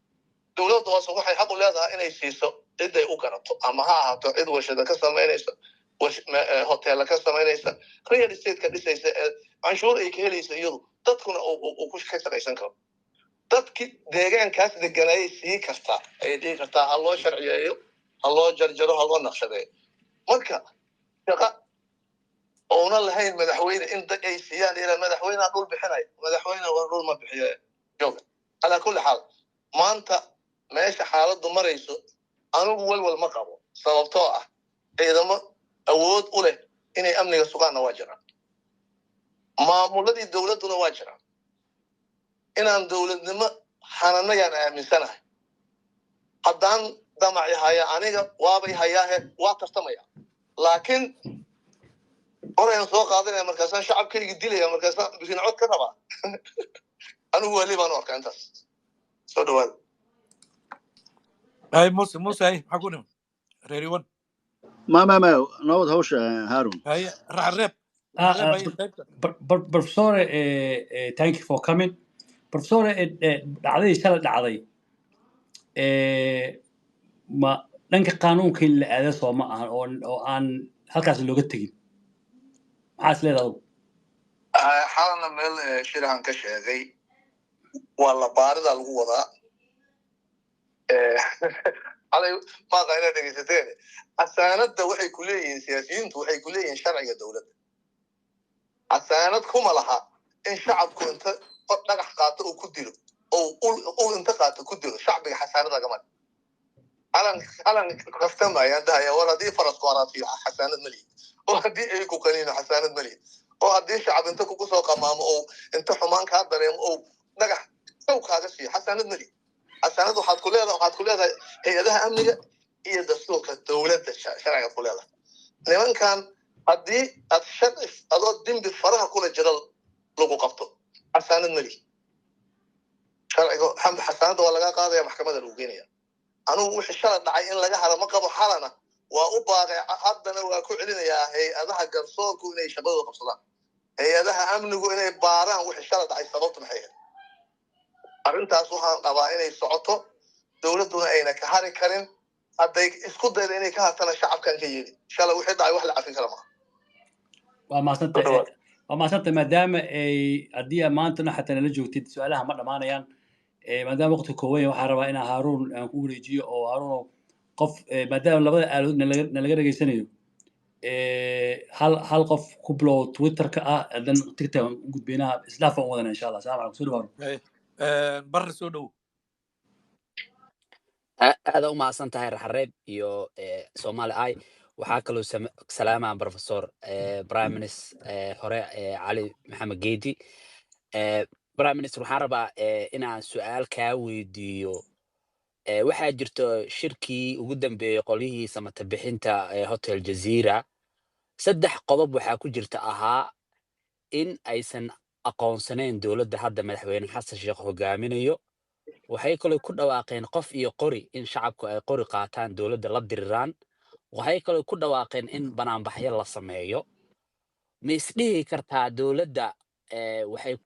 Dowladda hoose waxay xaq u leedahay inay siiso ciday u garato, ama ha ahaato cid warshada ka samaynaysa, hoteela ka samaynaysa, real estate ka dhisaysa ee canshuur ay ka helaysa iyadu, dadkuna uu ku ka shaqaysan karo. Dadki deegaankaas deganayay sii kartaa, ayay dhihi kartaa ha loo sharciyeeyo, ha loo jarjaro, ha loo naqshadeeyo. Marka shaqa ouna lahayn madaxweyne in dad ay siiyaan ila madaxweyneha dhul bixinaya, madaxweyne waa dhul ma bixiyo jooga. Calaa kulli xaal, maanta meesha xaaladdu marayso anigu walwal ma qabo, sababtoo ah ciidamo awood u leh inay amniga sugaanna waa jiraan, maamuladii dowladduna waa jiraan. Inaan dowladnimo xananayaan aaminsanahay. Haddaan damaci haya aniga waabay hayaahe, waa tartamaya, laakiin horayaan soo qaadanaya, markaasaan shacabkayga dilaya, markaasaan bisin cod ka rabaa. Anigu wali baan u arkaa intaas. Soo dhawaada. Hay Muuse, Muuse, hay, maxaa ku dhiman reeriwan? Ma nabad hawsha, Harun. Hay Raxreeb, Raxreeb, hay qaybta. Professor, thank you for coming. Professor, dhacdadii shalay dhacday, ma dhanka qaanuunka in la aado soo ma ahan oo aan halkaas looga tegin? Maxaa is leedahay adugu? Xalana meel shirahan ka sheegay, waa la baarida lagu wadaa. Xalay maaqa inaad dhegeysateen. Xasaanadda waxay ku leeyihiin siyaasiyiintu, waxay ku leeyihiin sharciga dowladda. Xasaanad kuma laha in shacabku inta dhagax qaato uu ku dilo oo ul inta qaato ku dilo shacbiga. Xasaanad lagama calan calan kaftamayaan dhahaya. War haddii farasku haraatiyo xasaanad ma lihi, oo haddii ay ku qaniino xasaanad ma lihi, oo haddii shacab inta kugu soo qamaamo oo inta xumaan kaa dareemo oo dhagax saw kaaga siiyo xasaanad ma lihi. Xasaanad waxaad ku leedahay hay-adaha amniga iyo dastuurka dowladda, sharcigaad ku leedahay. Nimankan haddii aad sharci adoo dembi faraha kula jira lagu qabto, xasaanad ma lihi. Sharciga xasaanadda waa laga qaadaya, maxkamadda lagu geenaya. Anugu wixii shalay dhacay in laga haro ma qabo. Xalana waa u baaqay, haddana waa ku celinayaa: hay-adaha garsoorku inay shaqadooda qabsadaan, hay-adaha amnigu inay baaraan wixii shalay dhacay, sababtu maxay ahayd. Arrintaas waxaan qabaa inay socoto, dowladduna ayna ka hari karin. Hadday isku dayda inay ka hartana, shacabkan ka yeeli. Shalay wixii dhacay wax la cafin kara maaha. Waa mahadsantahay, waa mahadsantahay. Maadaama ay haddii aad maantana xataa nala joogtid, su-aalaha ma dhammaanayaan. Maadaama waqti kooban yahay, waxaan rabaa inaan Haaruun aan ku wareejiyo oo Haaruun qof, maadaama labada aaladood nalaga dhegeysanayo, hal hal qof ku bilow Twitterka ah, haddana TikTok aan u gudbaynaa, isdhaaf aan wadana insha Allah. Salaam calaykum, soo dhawaado. Barre, soo dhow. Aada u mahadsan tahay, Raxareeb iyo Somali i. Waxaa kaloo salaamaa Professor, Prime Minister hore, Cali Maxamed Geedi. Prime Minister, waxaan rabaa inaan su-aal kaa weydiiyo. Waxaa jirto shirkii ugu dambeeyey qolyihii samata bixinta ee Hotel Jazeera, saddex qodob waxaa ku jirta ahaa in aysan aqoonsaneyn dowladda hadda Madaxweyne Xasan Sheekh hogaaminayo. Waxay kaloo ku dhawaaqeen qof iyo qori, in shacabku ay qori qaataan, dowladda la diriraan. Waxay kaloo ku dhawaaqeen in banaanbaxyo la sameeyo. Ma isdhihi kartaa dowladda waxay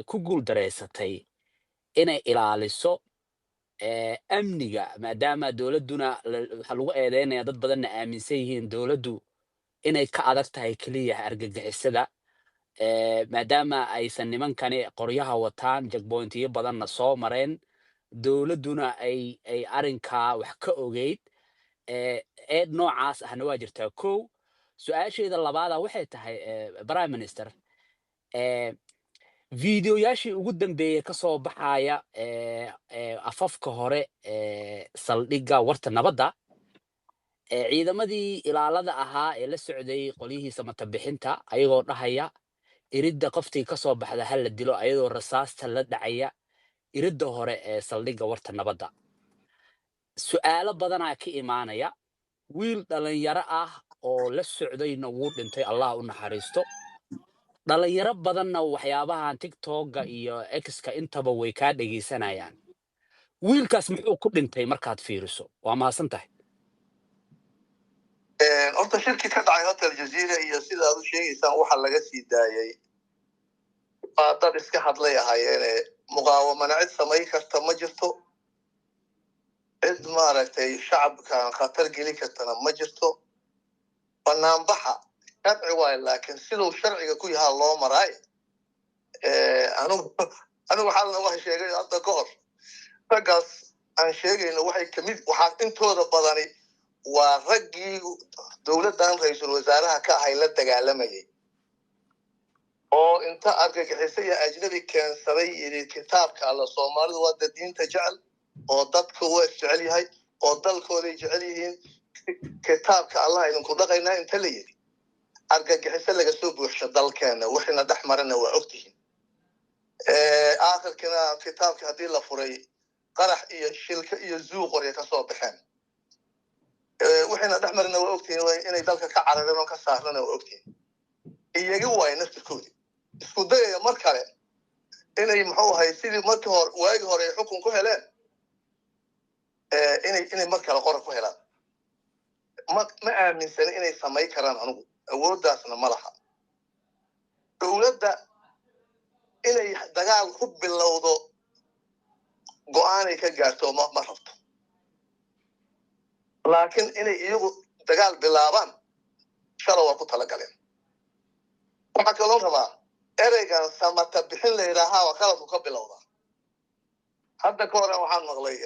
ku guuldareysatay inay ilaaliso amniga, maadaama dowladduna waxaa lagu eedeynaya, dad badanna aaminsan yihiin dowladdu inay ka adag tahay keliya argagixisada, maadaama aysan nimankani qoryaha wataan, checkpointiyo badanna soo mareen, dowladduna ay arrinkaa wax ka ogeyd? Eed noocaas ahna waa jirtaa. Kow, su-aasheeda labaada waxay tahay, Prime Minister, fiidiyoyaashii ugu dambeeyey ka soo baxaya afafka hore saldhigga Warta Nabadda, ciidamadii ilaalada ahaa ee la socday qolyihii samata bixinta, ayagoo dhahaya iridda qoftii ka soo baxda ha la dilo, ayadoo rasaasta la dhacaya iridda hore ee saldhigga Warta Nabadda, su'aalo badanaa ka imaanaya. Wiil dhalinyaro ah oo la socdayna wuu dhintay, Allah u naxariisto. Dhalinyaro badanna waxyaabahan TikToka iyo X-ka intaba way kaa dhegaysanayaan. Wiilkaas muxuu ku dhintay markaad fiiriso? Waa mahadsan tahay. Horta shirkii ka dhacay Hotel Jazeera iyo sida aad u sheegaysaan waxa laga sii daayey waa dad iska hadlay ahaayeene. Muqaawamana cid samayn karta ma jirto, cid maaragtay shacabkan khatar geli kartana ma jirto. Banaanbaxa sharci waayo, laakiin siduu sharciga ku yahaa loo maraay. Anigu xalna waxa sheegay hadda ka hor, raggaas aan sheegayno waxay kamid, waxaa intooda badani waa raggii dowladdan ra-iisul wasaaraha ka ahay la dagaalamayay, oo inta argagixiso iyo ajnabi keensaday yidhi kitaabka Alla, Soomaalidu waa dad diinta jecel oo dadka waa isjecel yahay oo dalkooday jecel yihiin, kitaabka Allah idinku dhaqaynaa inta la yidhi argagixiso laga soo buuxsho dalkeena. Wixina dhex marana waa ogtihiin. Aakhirkina kitaabka haddii la furay Qarax iyo shilka iyo zuuqorya ka soo baxeen. Waxayna dhex marina waa ogtihiin, waa inay dalka ka carareen oo ka saarnana waa ogtihiin. Iyaga waaye naftirkoodii isku dayaya mar kale inay, muxuu ahay, sidii markii hore, waagii hore ay xukun ku heleen, inay mar kale qorar ku helaan. Ma aaminsani inay samay karaan. Anugu awooddaasna ma laha. Dowladda inay dagaal ku bilowdo go'aanay ka gaarto ma rabto, laakiin inay iyagu dagaal bilaabaan shala waa ku talagaleen. Waxaa kaloo rabaa ereygan samata bixin la yidhaahaa waa qaladku ka bilowdaa. Hadda ka hore waxaan maqlay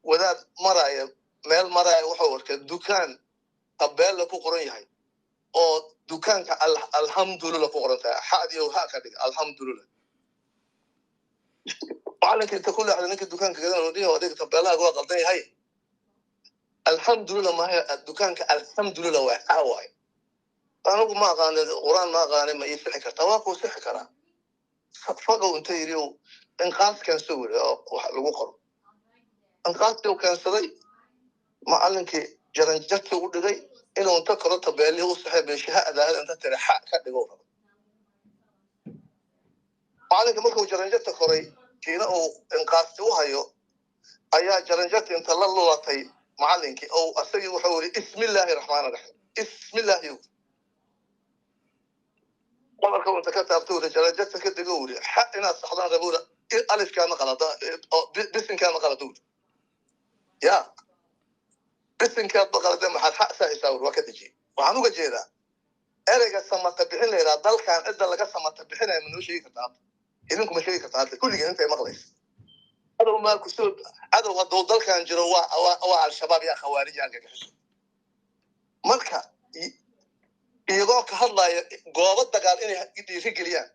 wadaad maraya meel maraya, wuxuu arkay dukaan tabeella ku qoran yahay oo dukaanka alxamdulillah ku qoran tahay, xadiyo ha ka dhiga alxamdulillah. Macalinka inta ku leexda ninka dukaanka gadan dhihi, adiga tabeellahaaga waa qaldan yahay, alxamdulillah maaha, dukaanka alxamdulillah waa xa waaye. Anigu ma aqaani quraan, ma aqaani, ma ii sixi kartaa? Waa kuu sixi karaa. Fagow inta yidhi inqaas keenso weli oo wax lagu qoro. Inqaastii uu keensaday, macalinkii jaranjartii u dhigay inuu inta kalo tabeelihii u saxay beeshaha adaahada inta tiri xa ka dhigo rabo. Macalinka markuu jaranjarta koray, kiina uu inqaasti u hayo ayaa jaranjarta inta la lulatay macalinkii oo asagii wuxuu yidhi bismillaahi raxmaani raxiim, bismillaahi. Qodarka inta ka taabto wuri jaranjarta ka dego wuri xa inaad saxdaan rabo wuri, alifkaana qalada oo bisinkaana qalada wuri, ya bisinkaad ba qalada, maxaad xa saxisaa wuri? Waa ka dejiyey. Waxaan uga jeedaa ereyga samata bixin la yidhaha, dalkan cidda laga samata bixinaya ma noo sheegi kartaa hadda? Idinku ma sheegi kartaa hadda kulligeen intay maqlaysa? Cadow maa kusoo cadow hadduu dalkan jiro waa Al-Shabaab iyo Khawaarij argagixiso. Marka iyagoo ka hadlaya goobo dagaal inay dhiirigeliyaan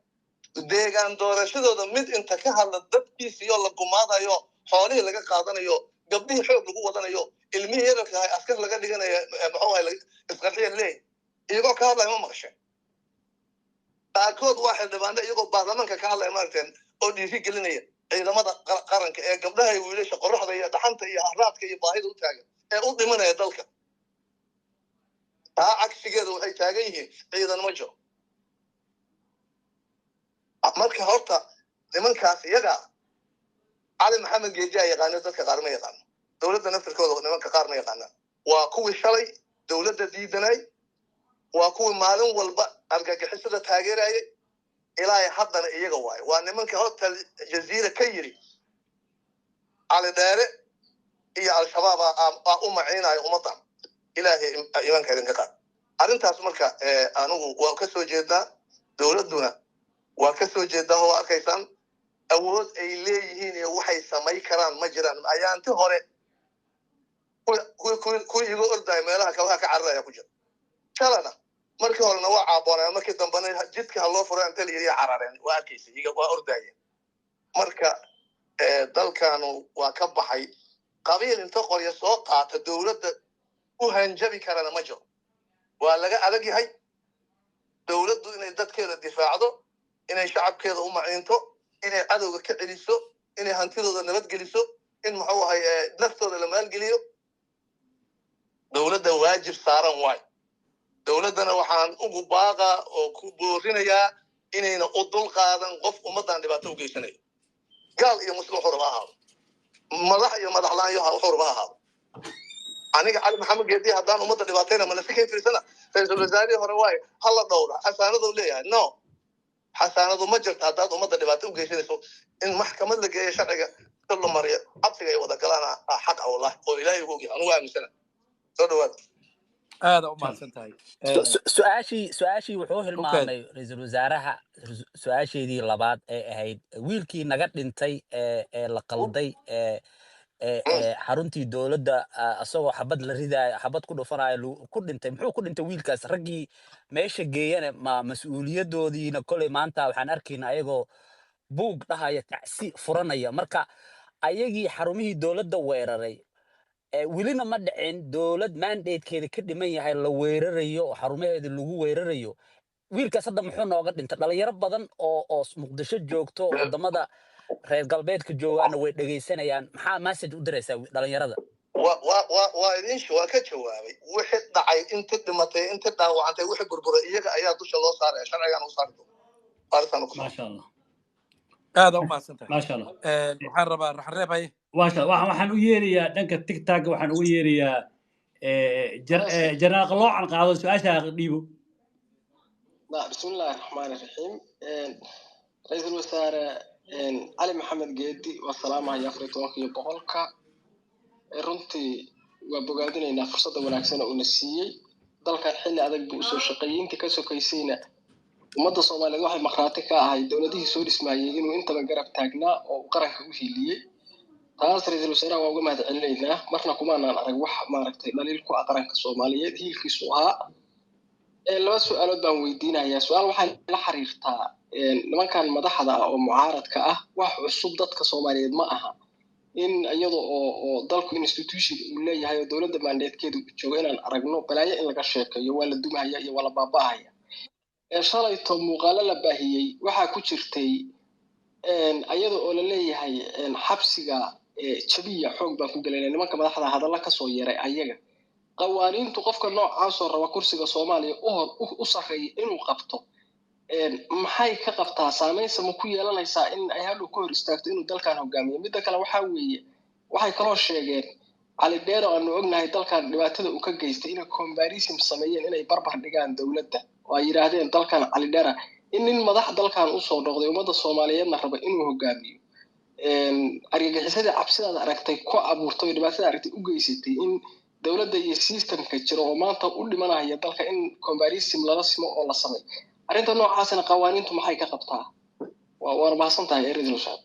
deegaan doorashadooda, mid inta ka hadla dadkiisiyo la gumaadayo, xoolihii laga qaadanayo, gabdhihii xoog lagu wadanayo, ilmihii yararka ahay askar laga dhiganayo, muxuu ahay, isqarxiya leey, iyagoo ka hadlaya ma maqasheen? Qaarkood waa xildhibaano iyagoo baarlamaanka ka hadlaya maaragteen oo dhiirigelinaya ciidamada qaranka ee gabdhaha iyo wiilasha qoraxda iyo dhaxanta iyo haraadka iyo baahida u taagan ee u dhimanaya dalka. Taa cagsigeeda waxay taagan yihiin ciidan ma jiro. Marka horta nimankaas iyaga Cali Maxamed Geedi a yaqaano, dadka qaar ma yaqaano. Dowladda naftirkooda nimanka qaar ma yaqaanaan. Waa kuwii shalay dowladda diidanay, waa kuwii maalin walba argagixisada taageerayay, ilaa haddana iyaga waayo. Waa nimanka Hotel Jaziira ka yiri Cali Dheere iyo Al-Shabaab aa u maciinayo ummaddan. Ilaahay iimaanka idinka qaad arrintaas. Marka anigu waa ka soo jeednaa, dowladduna waa ka soo jeedaa oo arkaysaan awood ay leeyihiin iyo waxay samay karaan ma jiraan. Ayaanti hore kuwii iga ordaya meelaha kabaha ka cararaya ku jira shalana, markii horena waa caabooneen, markii dambena jidka ha loo furo inta la yidhi carareen. Waa arkaysa iyaga waa ordayeen. Marka dalkanu waa ka baxay. Qabiil inta qorya soo qaata dowladda u hanjabi karana ma jiro. Waa laga adag yahay dowladdu inay dadkeeda difaacdo, inay shacabkeeda u maciinto, inay cadowga ka celiso, inay hantidooda nabadgeliso, in muxuu ahay naftooda la maalgeliyo. Dowladda waajib saaran waay. Dowladdana waxaan ugu baaqaa oo ku boorinayaa inayna u dul qaadan qof ummaddan dhibaato u geysanayo, gaal iyo muslim wuxuu raba ha ahaado, madax iyo madax la-aan iyo wuxuu raba ha ahaado. Aniga Cali Maxamed Geedi haddaan ummadda dhibaatayna malasi kay fiirsana, ra-iisul wasaarihii hore waaye, hala dhowra, xasaanadu leeyahay. No, xasaanadu ma jirto. Haddaad ummadda dhibaato u geysanayso, in maxkamad la geeyo, sharciga si la mariyo, cabsiga ay wada galaan aa xaq ah, wallahi, oo Ilaahay ugu ogyahay. Anugu aaminsana. Soo dhawaad. Aada u mahadsan tahay. Su-aashii wuxuu hilmaamay ra-iisul wasaaraha, su-aasheedii labaad ee ahayd wiilkii naga dhintay ee la qalday ee xaruntii dowladda, asagoo xabad la ridaayo, xabad ku dhufanayo ku dhintay. Muxuu ku dhintay wiilkaas? Raggii meesha geeyana ma mas-uuliyadoodiina? Koley maanta waxaan arkaynaa ayagoo buug dhahaya tacsi furanaya. Marka ayagii xarumihii dowladda weeraray, welina ma dhicin dowlad mandatekeeda ka dhiman yahay la weerarayo oo xarumaheeda lagu weerarayo. Wiilkaas hadda muxuu nooga dhintay? Dhalinyaro badan oo Muqdisho joogto, wadamada Reer galbeedka joogaana way dhegaysanayaan. Maxaa message u diraysaa dhalinyarada? Waa idin waa ka jawaabay. Wixii dhacay, inti dhimatay, inti dhaawacantay, wixii burburay, iyaga ayaa dusha loo saaraya, sharcigaan u saari doona, baaritaan ku Maasha Allah. Aada u mahadsan tahay. Maasha Allah. Waxaan rabaa Raxanreeb, haye. Maasha Allah. Waxaan u yeerayaa dhanka TikTok, waxaan ugu yeerayaa Jenaraal Qaloocan. Qaado su-aasha, dhiibo. بسم الله الرحمن الرحيم. رئيس الوزراء علي محمد geedi, waa salaamahaya 114-ka iyo 100-ka. Runtii waa bogaadinaynaa fursadda wanaagsan oo uuna siiyey. Dalkan xilli adag buu usoo shaqeeyey. Intii ka sokaysayna ummadda Soomaaliyeed waxay markhaati ka ahay dowladihii soo dhismaayey inuu intaba garab taagnaa oo uu qaranka u hiiliyey. Taas ra-iisul wasaaraha waa uga mahad celinaynaa. Marna kumaanaan arag wax maaragtay dhaliil ku ah qaranka Soomaaliyeed, hiilkiisu ahaa. Laba su-aalood baan weydiinayaa. Su-aal waxay la xiriirtaa nimankan madaxda ah oo mucaaradka ah. Wax cusub dadka Soomaaliyeed ma aha in iyada oo dalku institution uu leeyahay oo dowladda mandatekeedu joogo inaan aragno balaayo in laga sheekeeyo, waa la dumahaya iyo waa la baaba'ahaya. Shalayto muuqaalo la baahiyey waxaa ku jirtay iyada oo la leeyahay xabsiga jabiya, xoog baan ku gelayna. Nimanka madaxda hadalla kasoo yeeray ayaga, qawaaniintu qofka noocaasoo raba kursiga Soomaaliya uhor u sarreeya inuu qabto maxay ka qabtaa? Saameynsa ma ku yeelanaysaa in ay hadhow ka hor istaagto inuu dalkan hogaamiyo? Midda kale waxaa weeye, waxay kaloo sheegeen Cali Dheer oo aanu ognahay dalkan dhibaatada uu ka geystay, inay comparison sameeyeen, inay barbar dhigaan dowladda oo ay yidhaahdeen dalkan Cali Dheera in nin madax dalkan usoo noqday, ummadda Soomaaliyeedna raba inuu hogaamiyo, argagixisadii cabsidaad aragtay ku abuurtay oo dhibaatada aragtay u geysatay, in dowladda iyo systemka jira oo maanta u dhimanaya dalka in comparison lala simo oo la samay. Arrinta noocaasna qawaaniintu maxay ka qabtaa? Waana mahadsan tahay, ra-iisul wasaare.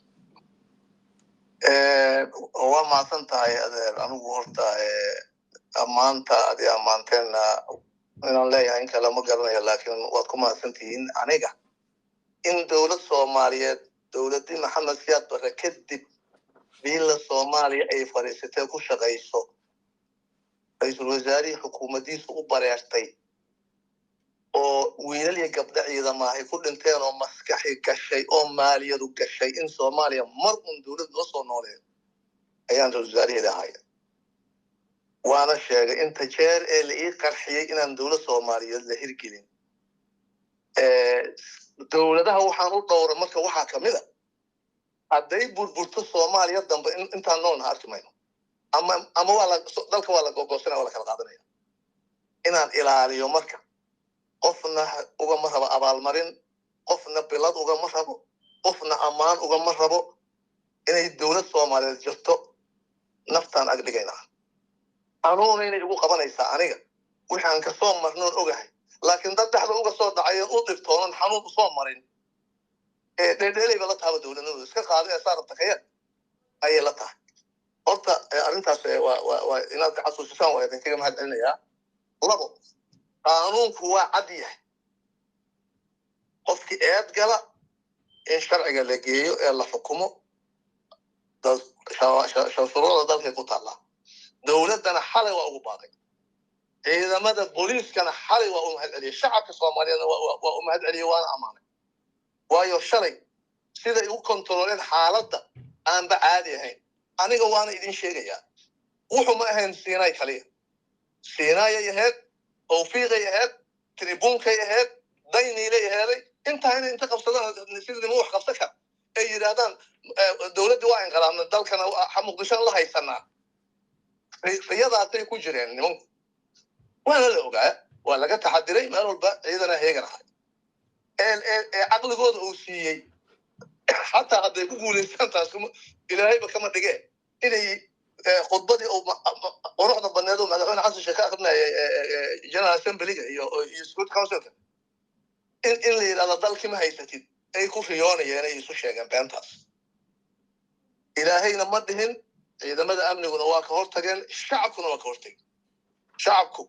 Waa mahadsan tahay, adeer. Anigu horta ammaanta adi ammaanteenna inaan leeyahay in kale ma garanayo, laakiin waad ku mahadsan tihiin. Aniga in dowlad Soomaaliyeed, dowladdii Maxamed Siyaad Barre kadib, Villa Soomaaliya ay fadhiisatee ku shaqayso, ra-iisul wasaarihii xukuumaddiisu u bareertay oo wiilal iyo gabdho ciidama ay ku dhinteen oo maskaxi gashay oo maaliyadu gashay in Soomaaliya mar un dowlad loo soo nooleeyo, ayaan ra-isul wasaaraheeda ahaya. Waana sheegay inta jeer ee la ii qarxiyey inaan dowlad Soomaaliyeed la hirgelin. Dowladaha waxaan u dhowra marka waxaa kamid a, hadday burburto Soomaaliya dambe intaan noolna arki mayno, ama waa la dalka waa la gogosanaya, waa la kala qaadanaya. Inaan ilaaliyo marka, qofna ugama rabo abaalmarin, qofna bilad ugama rabo, qofna ammaan ugama rabo. Inay dowlad Soomaaliyeed jirto naftaan ag dhigaynaa, anuuna inay igu qabanaysaa aniga wixii aan kasoo marnoon ogahay. Laakiin dad dhexda uga soo dhacay u dhibtoonan, xanuun usoo marin, ee dheedheelayba la taaba, dowladnimadu iska qaado ee saa rabta kayar ayay la tahay. Horta arrintaas waa inaad xasuusisaan, waa idinkaga mahad celinayaa. Labo, qaanuunku waa cad yahay. Qofkii eed gala in sharciga la geeyo ee la xukumo shuruucda dalkay ku taallaa. Dowladdana xalay waa ugu baaqay, ciidamada booliiskana xalay waa u mahad celiyey, shacabka Soomaaliyeedna waa u mahad celiyey, waana ammaanay, waayo shalay siday u kontarooleen xaaladda aanba caadi ahayn. Aniga waana idin sheegayaa, wuxuu ma ahayn Siinay kaliya. Siinaayay ahayd, Tawfiiqay ahayd, Tribuunkay ahayd, Dayniilay aheeday. Intaa inay inta qabsadaan sidii nima wax qabsan kara ay yidhaahdaan dowladdii waa inqilaabna, dalkana Muqdishoan la haysanaa, riyadaasay ku jireen nimanku, waana la ogaa, waa laga taxadiray, meel walba ciidana heegan ahay ee caqligooda uu siiyey. Xataa hadday ku guulaystaan, taas Ilaahayba kama dhige, inay khudbadii quruxda badneed oo madaxweyne Xasan Sheekh ka akrinayay General Assemblyga iyo Security Councilka, in la yidhahdo dalkii ma haysatid, ay ku riyoonayeen, ay isu sheegeen beentaas. Ilaahayna ma dhihin. Ciidamada amniguna waa ka hortageen, shacabkuna waa ka hortageen. Shacabku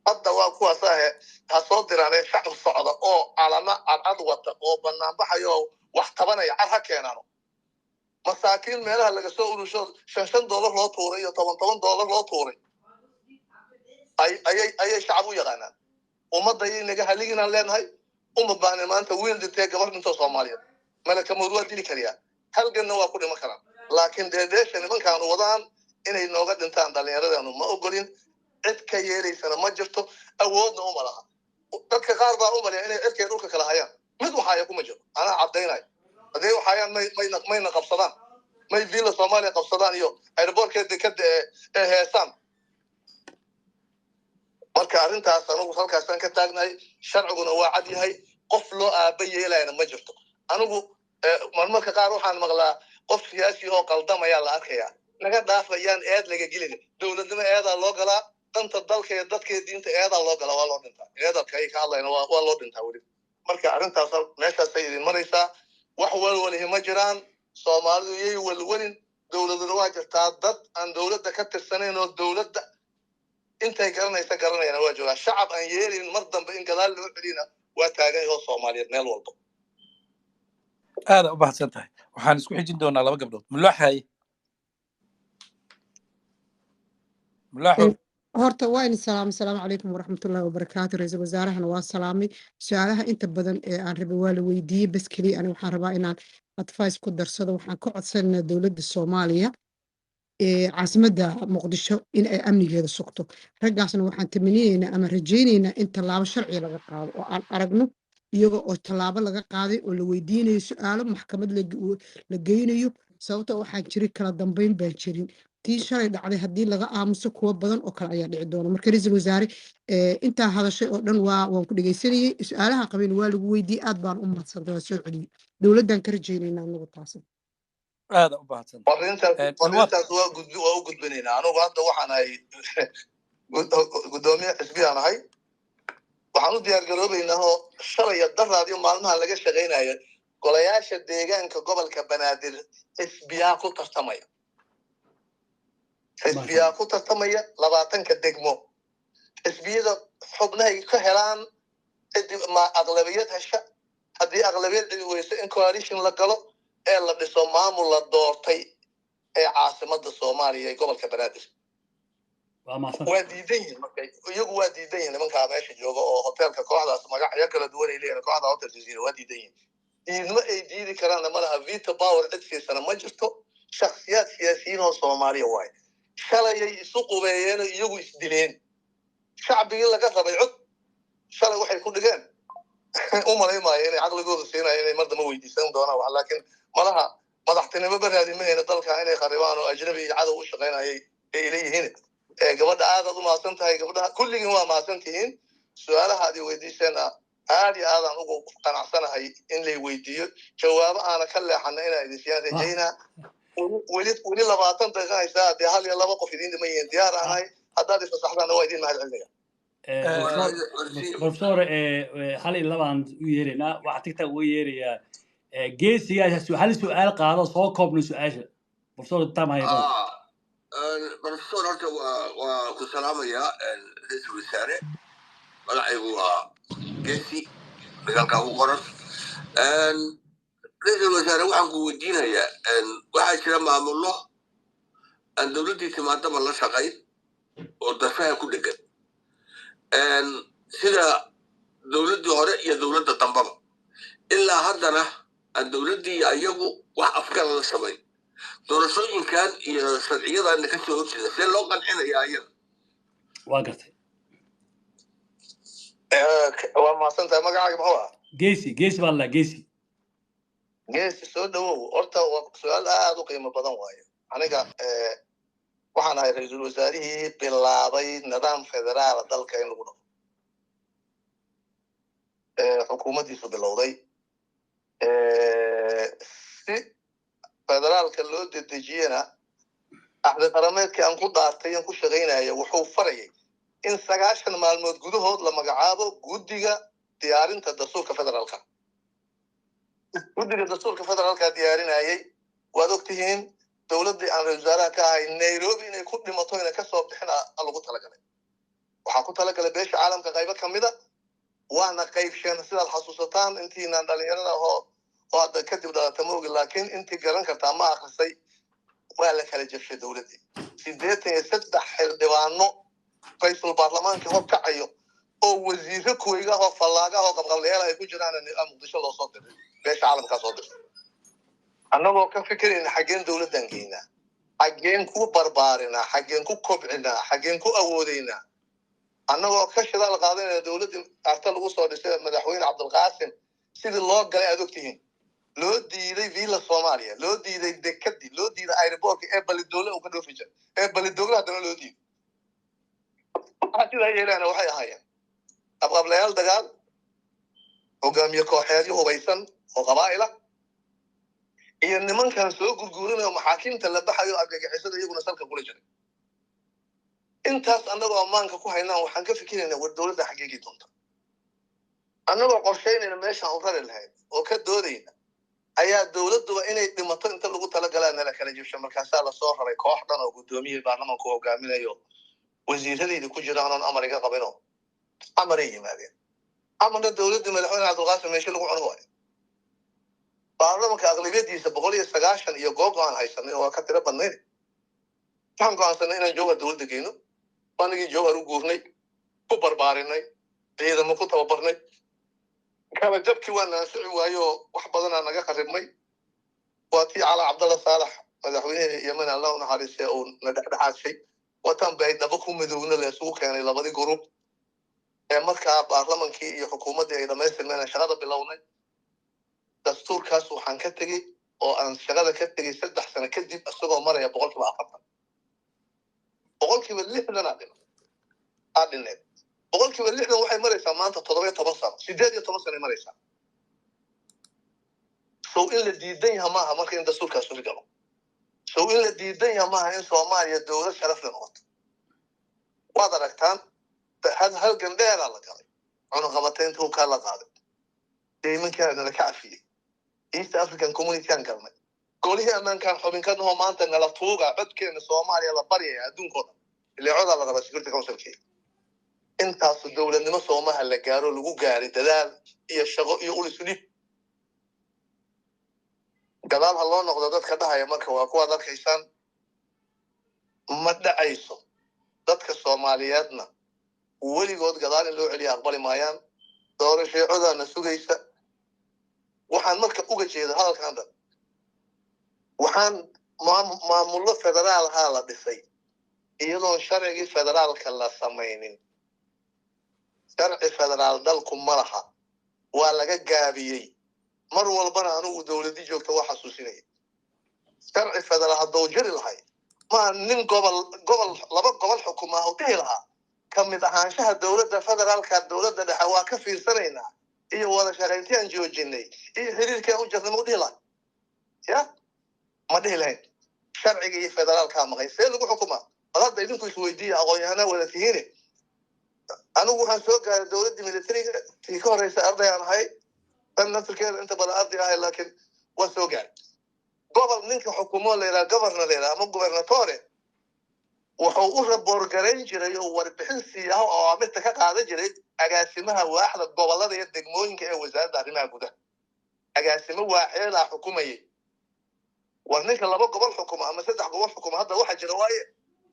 hadda waa kuwaas ahe, ha soo diraanee shacab socda oo calamo cadcad wata oo banaanbaxaya oo wax tabanaya, car ha keenaano. Masaakiin meelaha laga soo urusho $5 $5 loo tuuray iyo $10 $10 loo tuuray ayay shacab u yaqaanaan. Ummadda ayay naga haliginaan leenahay. Uma baahnin maanta wiil dhintee, gabar dhintoo Soomaaliyeed. Malakamood waa dili kariyaa. Halganna waa ku dhiman karaan, laakiin dheedheesha nimankaanu wadaan inay nooga dhintaan dhallinyaradeenu ma ogolin. Cid ka yeelaysana ma jirto, awoodna uma laha. Dadka qaar baa u malaya inay cirkay dhulka kala hayaan. Mid waxaaya kuma jiro, anaa caddaynayo. Haddii waxayaan mayna qabsadaan, may Villa Soomaaliya qabsadaan iyo airportkeeda, dekada ee heesaan. Marka arrintaas anugu halkaasaan ka taagnahay. Sharciguna waa cad yahay, qof loo aaba yeelayana ma jirto. Anigu marmarka qaar waxaan maqlaa qof siyaasi oo qaldamayaa la arkayaa, naga dhaafayaan, eed laga gelin. Dowladnimo eedaa loo galaa, danta dalka iyo dadka iyo diinta eedaa loo galaa, waa loo dhintaa. Eedalka ay ka hadlayna waa loo dhintaa weli. Marka arrintaas meeshaasay idin maraysaa. Wax walwalihi ma jiraan, Soomaalidu yay walwalin. Dowladuna waa jirtaa, dad aan dowladda ka tirsanayn oo dowladda intay garanaysa garanayana waa joogaa. Shacab aan yeelin mar dambe in gadaal loo celina waa taagan yaho Soomaaliyeed meel walba. Aada u mahadsan tahay. Waxaan isku xijin doonaa laba gabdhood. Mulaaxaye, Mulaaxo. Horta waa in salaam. Asalaamu calaykum waraxmatullahi wabarakaatu. Ra-iisul wasaarahana waa salaamay. Su-aalaha inta badan ee aan rabay waa la weydiiyey. Bas keliya ani waxaan rabaa inaan advice ku darsado. Waxaan ka codsanaynaa dowladda Soomaaliya ee caasimadda Muqdisho in ay amnigeeda sugto. Raggaasna waxaan tamaniyeynaa ama rajaynaynaa in tallaabo sharciga laga qaado, oo aan aragno iyaga oo tallaabo laga qaaday oo la weydiinayo su-aalo, maxkamad la geynayo. Sababtoo waxaan jirin kala dambeyn baan jirin. Tii shalay dhacday haddii laga aamuso, kuwo badan oo kale ayaa dhici doona. Marka ra-iisul wasaare, intaa hadashay oo dhan waa waan ku dhegeysanayey. Su-aalaha qabeen waa lagu weydiiyey. Aad baan u mahadsantay, waa soo celiyey. Dowladdan ka rajaynaynaa anagu taasi. Aada u mahadsan. Arrintaas arrintaas waa u gudbinaynaa. Anugu hadda waxaan ahay guddoomiye xisbiyaan ahay. Waxaan u diyaar garoobaynaa oo shalay daraad iyo maalmaha laga shaqaynayo golayaasha deegaanka gobolka Banaadir. Xisbiyaa ku tartamaya, xisbiyaa ku tartamaya 20-ka degmo. Xisbiyada xubnahay ka helaan, cidi ma aqlabiyad hesha. Haddii aqlabiyad cidi weyso, in coalition la galo ee la dhiso maamul la doortay ee caasimada Soomaaliya ee gobolka Banaadir. Waa mahadsan. Waa diidan yihiin. Marka iyagu waa diidan yihiin nimankaa meesha jooga oo hoteelka kooxdaas magacyo kala duwan ay leeyihin, kooxda Hotel Jazeera waa diidan yihiin. Diidmo ay diidi karaanna ma laha, veto power cid siisana ma jirto. Shaksiyaad siyaasiyiin oo Soomaaliya waaye. Shalayay isu qubeeyeen oo iyagu isdileen shacbigii laga rabay cod. Shalay waxay ku dhigeen u malayn maayo inay caqligooda siinayo inay mar dambe weydiisan doonaan wax, laakiin malaha madaxtinimo ba raadimayna dalka inay kharibaan oo ajnabi iyo cadow u shaqaynayay ay leeyihiin. Gabadha aadaad u mahadsan tahay. Gabdhaha kulligiin waa mahadsan tihiin. Su-aalaha aad i weydiiseenna aad iyo aadaan ugu qanacsanahay in lay weydiiyo, jawaabo aana ka leexana inaan idin siiyaan rajaynaa. Weli weli 20 daqiiqa haysaa. Haddii hal iyo laba qof idiin dhiman yihiin, diyaar ahay. Haddaad ifasaxdaanna waa idin mahad celinaya. Professor, hal iyo labaan u yeeraynaa. Waxaa TikTok uga yeerayaa geesigaas. Hal su-aal qaado, soo koobno su-aasha. Professor tam haya. Professor, horta waa ku salaamayaa ra-iisul wasaare. Magacaygu waa Geesi, dagaalkaa ku qoran. Ra-iisul wasaare, waxaan ku weydiinayaa, waxaa jira maamullo aan dowladdii timaadaba la shaqayn oo darfaha ku dhegan, sida dowladdii hore iyo dowladda dambaba. Ilaa haddana aan dowladdii ayagu wax afkala la samayn, doorashooyinkan iyo sharciyadan ka soo horjeeda. See loo qancinaya ayaga? Waa gartay. Waa mahadsan tahay. Magacaaga muxuu ah? Geesi, Geesi baa la Geesi. Geesi, soo dhawow. Horta waa su-aal aad u qiimo badan waayo. Aniga waxaan ahay ra-iisul wasaarihii bilaabay nidaam federaala dalka in lagu dhaqo, xukuumaddiisu bilowday si federaalka loo dedejiyena. Axdi qarameedkii aan ku dhaartay aan ku shaqaynaya wuxuu farayay in 90 maalmood gudahood la magacaabo guddiga diyaarinta dastuurka federaalka. Guddiga dastuurka federaalka diyaarinayay waad ogtihiin. Dowladdii aan ra-isul wasaaraha ka ahay Nairobi inay ku dhimato, inay kasoo bixin lagu talagalay. Waxaa ku talagalay beesha caalamka qaybo kamida, waana qaybsheen. Sidaad xasuusataan, intiinaan dhalinyarada oo hadda kadib dhalata ma ogi, laakiin intii garan kartaa ma akrisay, waa la kala jabshay dowladdii. 83 xildhibaano ra-iisul baarlamaanka hor kacayo oo wasiiro kuweyga oo fallaagaha oo qabqablayaal ay ku jiraan Muqdisho loo soo diray, beesha caalamkaa soo diray. Annagoo ka fikirayna xaggeen dowladdan geynaa, xaggeen ku barbaarinaa, xaggeen ku kobcinaa, xaggeen ku awoodeynaa, annagoo ka shidaal qaadanayna dowladdii arta lagu soo dhisay Madaxweyne Cabdulqaasim, sidii loo galay aad ogtihiin, loo diiday Villa Soomaaliya, loo diiday dekadii, loo diiday airportka ee Balidoogle uu ka dhoofi jiray, ee Balidoogle haddana loo diiday. Waxa sidaa yeelaana waxay ahaayeen qabqablayaal dagaal, hogaamiye kooxeedyo hubaysan oo qabaa'ila iyo nimankan soo gurguurinayo maxaakiimta la baxayo, argagixisada iyaguna salka kula jiray. Intaas annagoo ammaanka ku haynaan waxaan ka fikiraynaa, war dowladda xaggeegii doonta? Annagoo qorshaynayna meeshaan u rari lahayd oo ka doodayna ayaa dowladduba inay dhimato inta lagu talagalaa nala kala jibsho. Markaasaa lasoo raray koox dhan oo guddoomiyihii baarlamaanku hogaaminayo, wasiiradayda ku jiraan, oon amar iga qabinoo amaray yimaadeen. Amarna dowladdii Madaxweyne Cabdulqaasim meesha lagu cuno waayo. Baarlamanka aqlabiyadiisa 190 iyo googo aan haysanay oo waa ka tiro badnayn. Waxaan go'aansanay inaan Jowhar dowladda geyno. Anigii Jowhar u guurnay, ku barbaarinay, ciidamo ku tababarnay. Kala jabkii waa naansici waayo, wax badanaa naga kharibmay. Waa tii Cala Cabdalla Saalax, madaxweynihii Yemen, Allah u naxariistay, uu na dhexdhexaadshay. Wataan Baydhabo ku midowna, la isugu keenay labadii group ee markaa baarlamankii iyo xukuumaddii ay dhamaystirmeen. Shaqada bilownay. Dastuurkaas waxaan ka tegey oo aan shaqada ka tegey 3 sano kadib isagoo maraya 40%. 60% aa dhineed. 60% waxay maraysaa maanta 17 sano, 18 sanay maraysaa. Sow in la diidan yaha maaha marka in dastuurkaas galo? Sow in la diidan yaha maaha in Soomaaliya dowlad sharaf le noqoto? Waad aragtaan, halgan dheeraa la galay, cunuqabataynta hubkaa la qaaday, deymankaa nala ka cafiyey, East African Communityaan galnay, Golihii Ammaankaan xubin ka naho. Maanta nala tuuga, codkeena Soomaaliya la baryaya adduunkao dhan, ilaa codaa la rabaa Security Councilkii. Intaasu dowladnimo soomaha la gaaro lagu gaaray dadaal iyo shaqo iyo ulisu dhib. Gadaal ha loo noqdo dadka dhahaya marka waa kuwaad arkaysaan. Ma dhacayso. Dadka Soomaaliyeedna weligood gadaal in loo celiya aqbali maayaan. Doorasheecodaana sugaysa. Waxaan marka uga jeeda hadalkan dhan, waxaan maamullo federaalhaa la dhisay iyadoon sharcigii federaalka la samaynin. Sharci federaal dalku ma laha, waa laga gaabiyey. Mar walbana anigu dowladii joogta waa xasuusinaya, sharci federaal hadduu jiri lahay, maa nin gobol gobol laba gobol xukumaa u dhihi lahaa ka mid ahaanshaha dowladda federaalka, dowladda dhexe waa ka fiirsanaynaa iyo wada shaqayntii aan joojinay iyo xiriirkaan u jirnay, ma u dhihi lahay? Ya, ma dhihi lahayn. Sharciga iyo federaalkaa maqay, see lagu xukumaa? Bal hadda idinku isweydiiya, aqoon-yahanaa wada tihiine. Anigu waxaan soo gaaray dowladdii militariga, tii ka horeysa arday aan ahay, tan naftirkeeda inta badan arday ahay, laakiin waan soo gaaray. Gobol ninka xukumo la yidhaha governor la yidhaha ama gubernatore wuxuu u report garayn jiray oo warbixin siiyaha oo amirta ka qaadan jiray agaasimaha waaxda gobolada iyo degmooyinka ee Wasaaradda Arrimaha Gudaha. Agaasimo waaxeedaa xukumayay. War ninka laba gobol xukuma ama saddex gobol xukuma hadda waxa jira waaye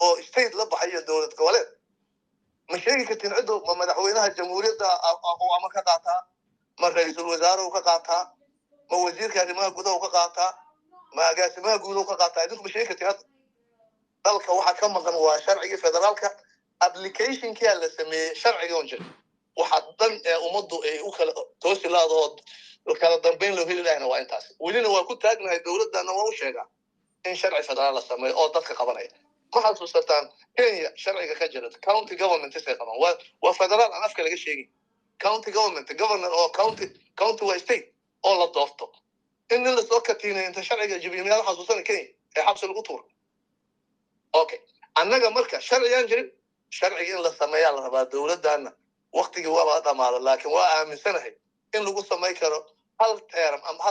oo state la baxay iyo dowlad goboleed, ma sheegi kartiin ciddu? Ma madaxweynaha jamhuuriyadda uu amar ka qaataa? Ma ra-iisul wasaare uu ka qaataa? Ma wasiirka arrimaha gudaha uu ka qaataa? Ma agaasimaha guud uu ka qaataa? Idinku ma sheegi kartiin? Hadda dalka waxa ka maqan waa sharcigii federaalka. Applicationkia la sameeyey sharcigii on jir. Waxa dhan ee ummaddu ay u kala toosi laadoo kala dambeyn loo heli lahayna waa intaas. Welina waa ku taagnahay, dowladdana waa u sheegaa in sharci federaal la sameeyo oo dadka qabanaya. Ma xasuusataan Kenya sharciga ka jira? County government ay qabaan, waa federaal aan afka laga sheegin. County government, governor oo county, county waa state oo la doorto. In nin lasoo katiinay inta sharciga jabiyo, miyaad xasuusana Kenya ee xabsi lagu tuura? Okay, annaga marka sharcigaan jirin, sharciga in la sameeyaa la rabaa. Dowladana waktigii waaba dhamaada, laakiin waa aaminsanahay in lagu samay karo hal term ama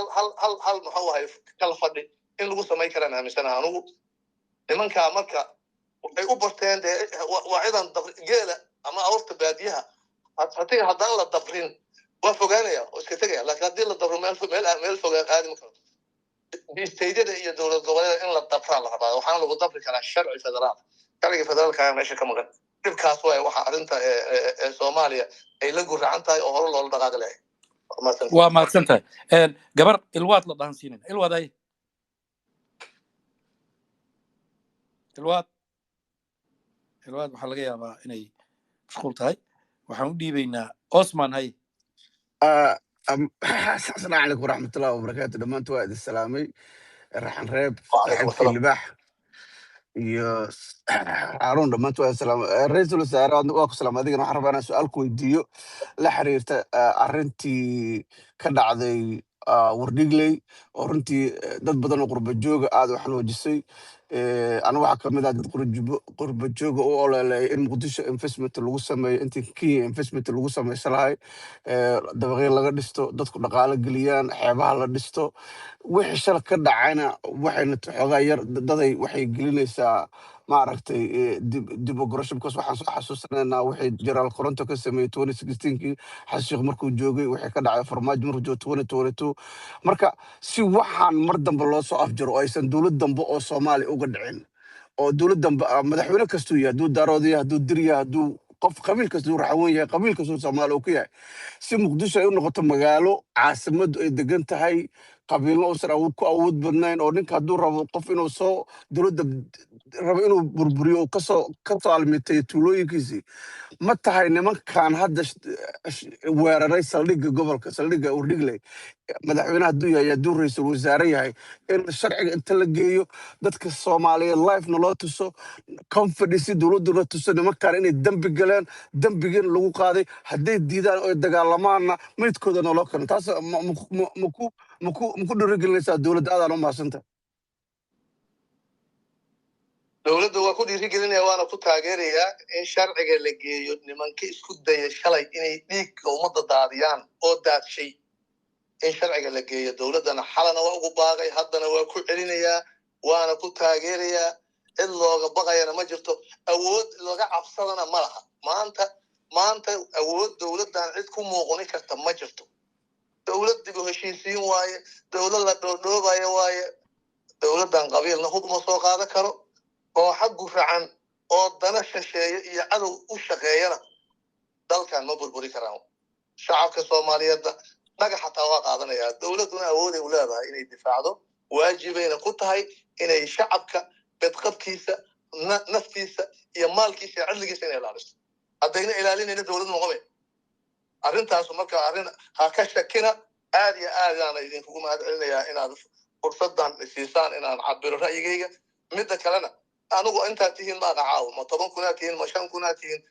hal muxuu ahay kala fadhi in lagu samay karaan aaminsanahay anugu. Nimankaa marka waxay u barteen dee waa cidan geela ama awrta baadiyaha hatiga haddaan la dabrin waa fogaanaya oo iska tegaya, laakiin haddii la dabro meel fogaan aadi ma karo. Stateyada iyo dowlad goboleeda in la dabraa la rabaa. Waxaana lagu dabri karaa sharci federaal. Sharciga federaalka ayaa meesha ka maqan. Dhibkaas waay waxa arrinta ee Soomaaliya ay la guracan tahay oo hore loola dhaqaaqi lahay. Waa mahadsan tahay. Gabar Ilwaad la dhahan siinayna. Ilwaad ay. Ilwaad, Ilwaad waxaa laga yaabaa inay mashquul tahay. Waxaan u dhiibaynaa Osman. Hay. Asalaamu calaykum waraxmatullahi wabarakaatu. Dhammaantu waa idin salaamay, Raxan Reeb, Wacalaykum saaxiibkii asalaam. Libaax iyo Haaruun, dhammaantu waa idin salaamay. Ra-iisul wasaare, waa ku salaamay. Adigana waxaan rabaa inaan su-aal ku weydiiyo la xiriirta arrintii ka dhacday Wardhigley, oo runtii dad badan oo qurba jooga aad u xanuujisay. Aniga waxaa kamid ah dad qurba jooga u ololeeya in Muqdisho investment lagu sameeyo intii Kenya investment lagu sameysan lahay, dabaqyo laga dhisto, dadku dhaqaalo geliyaan, xeebaha la dhisto. Wixii shala ka dhacayna waxayna xoogaa yar daday waxay gelinaysaa, maaragtay, dib u gurasho, because waxaan soo xasuusanaynaa wixii Jeneraal Koronto ka sameeyey 2016kii, Xasan Sheikh markuu joogay, wixii ka dhacay Farmaajo markuu joogay 2022. Marka si waxaan mar dambe loo soo afjaro oo aysan dowlad dambe oo Soomaaliya uga dhicin, oo dowlad dambe madaxweyne kastuu yahay, hadduu Daarood yahay, hadduu Dir yahay, hadduu qof qabiil kastuu Raxawen yahay, qabiil kastuu Soomaali uu ka yahay, si Muqdisho ay u noqoto magaalo caasimadu ay degan tahay, qabiilna uusan awood ku awood badnayn, oo ninka hadduu rabo qof inuu soo dowladda rabo inuu burburiyo uu kasoo almitay tuulooyinkiisii, ma tahay nimankan hadda weeraray saldhigga gobolka, saldhigga Wardhigley, madaxweyne hadduu yahay, hadduu ra'iisul wasaare yahay, in sharciga inta la geeyo, dadka Soomaaliyeed live-na loo tuso, confidence dowladdu la tuso nimankan inay dembi galeen, dembigiina lagu qaaday, hadday diidaan oo ay dagaalamaanna meydkooda naloo keeno? Taas ma ku dhiirigelinaysaa dowladda? Aadaan u mahadsanta. Dowladda waa ku dhiirigelinaya, waana ku taageerayaa in sharciga la geeyo nimanka isku daya shalay inay dhiigga ummadda daadiyaan oo daadshay, in sharciga la geeyo. Dowladdana xalana waa ugu baaqay, haddana waa ku celinayaa, waana ku taageerayaa. Cid looga baqayana ma jirto, awood looga cabsadana ma laha. Maanta awood dowladdan cid ku muuquni karta ma jirto. Dowlad dib u heshiisiin waaye, dowlad la dhoodhoobayo waaye. Dowladdan qabiilna hub ma soo qaadan karo, kooxa guracan oo dana shisheeye iyo cadow u shaqeeyana dalkan ma burburi karaan. Shacabka Soomaaliyeedna dhagax xataa waa qaadanayaa. Dowladduna awooday u leedahay inay difaacdo, waajibayna ku tahay inay shacabka bedqabkiisa, naftiisa iyo maalkiisa iyo cidligiisa inay ilaaliso. Haddayna ilaalinayna, dowlad noqome arrintaasu. Marka arrin ha ka shakina. Aad iyo aad aana idinkugu mahad celinayaa inaad fursaddan siisaan inaan cabiro ra'yigayga. Midda kalena, anigu intaad tihiin ma aqacaawo, ma 10,000-aa tihiin, ma 5,000-aa tihiin,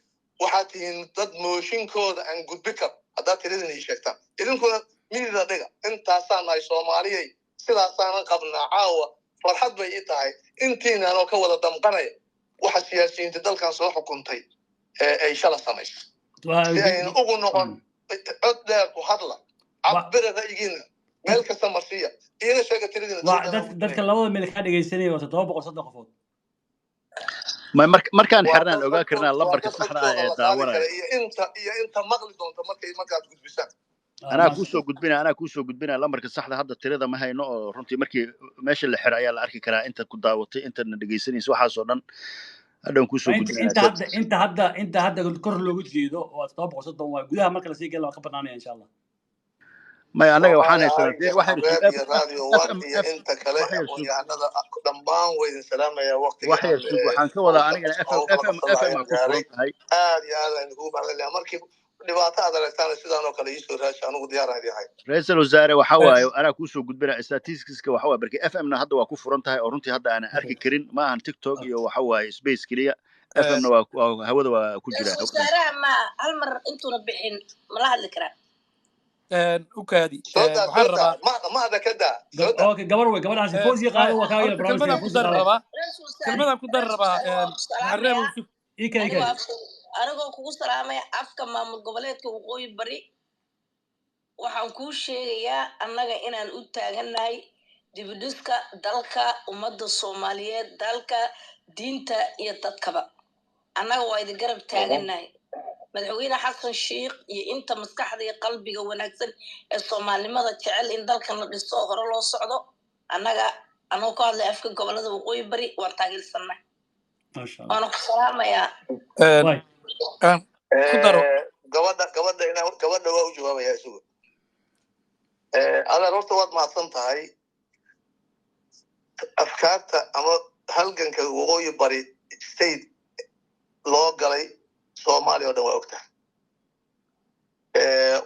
waxaad tihiin dad mooshinkooda aan gudbi karo haddaad tiradin ii sheegtaan. Idinkuna midida dhiga. Intaasaan nahay Soomaaliyay, sidaasaanan qabnaa. Caawa farxad bay ii tahay intiinaan oo ka wada damqanaya waxa siyaasiyiinta dalkan soo xukuntay ee ay shala samayso, si ayna ugu noqon. Cod dheer ku hadla, cabira ra'yigiina, meel kasta marsiya, iina sheega tiradiina. Dadka labada meel kaa dhegeysanaya waa 730 qofood. Markaan Waa xirnaan dad ogaa karnaa codkooda, waa lambarka dad saxda ah codkooda ee la qaadi daawanaya. Kara iyo inta maqli doonta markay markaad gudbisaan. Anaa kuusoo gudbina, anaa kuusoo gudbina lambarka saxda. Hadda tirada ma hayno, oo runtii markii meesha la xiro ayaa la arki karaa inta ku daawatay, intana dhegeysanaysa, waxaasoo dhan hadhown kuusoo gudbinaa. Inta hadda kor looga jeedo waa 730, waa gudaha. Marka lasii gala waa ka banaanaya, insha Allah. Maya, annaga waxaan Soomaali haysanaa iyo waxaynu Raxabeeb F iyo F Radio F One M iyo F inta kale waxyar sug. Aqoon-yahanada dhammaan way idin salaamayaa. Waqtigii Waxyar aan sug, waxaan ka wadaa hawsha anigana F M hawlka F la M qabsan F lahaa M ayaan aa ku gaaray. furan tahay. Aad iyo aad ayaan idinkugu mahadcelinayaa. Markii dhibaato aad aragtaan sidaan oo kale iisoo raasha, anigu diyaar aan idin ahay. Ra-iisul wasaare, waxa waaye anaa kuusoo gudbina statisticska. Waxa waaye barki FM na hadda waa ku furan tahay, oo runtii hadda aanan arki karin. Ma ahan TikTok iyo waxa waaye space keliya, FM na waa hawada waa ku jira. Ra-iisul wasaaraha ma hal mar intuuna bixin ma la hadli karaa? U kaadi. Soo daa. Waxaan Soo daa. rabaa Ma ada ka daa, soo daa. Okay, gabar wey, gabadhaasi Fawzi qaado, waa kaa Horta kelmadaan ku yeela barnaamijka. Fawzi dari qaado. rabaa. Ra-iisul wasaare, Kelmadaan ku dari ra-iisul rabaa. wasaare, waan ku Maxareeb salaamayaa. sug. Ika ika. Anigoo kugu salaamaya afka maamul goboleedka Waqooyi Bari, waxaan kuu sheegayaa annaga inaan u taagannahay dibudhiska dalka, ummadda Soomaaliyeed, dalka, diinta iyo dadkaba. Annaga waa idin garab taagannahay, Madaxweyne Xasan Sheikh iyo inta maskaxda iyo qalbiga wanaagsan ee Soomaalinimada jecel in dalkan la dhiso oo hore loo socdo. Annaga anoo ku hadlay afka gobolada Waqooyi Bari waan taageersannahay. Maasha Allah. Waana ku salaamayaa. Waay. Aan ku daro. Gabadha inaa gabadha waa u jawaabaya isugu. Adeer, horta waad mahadsan tahay. Afkaarta ama Halganka Waqooyi Bari State loo galay Soomaaliya oo dhan waa ogtahay.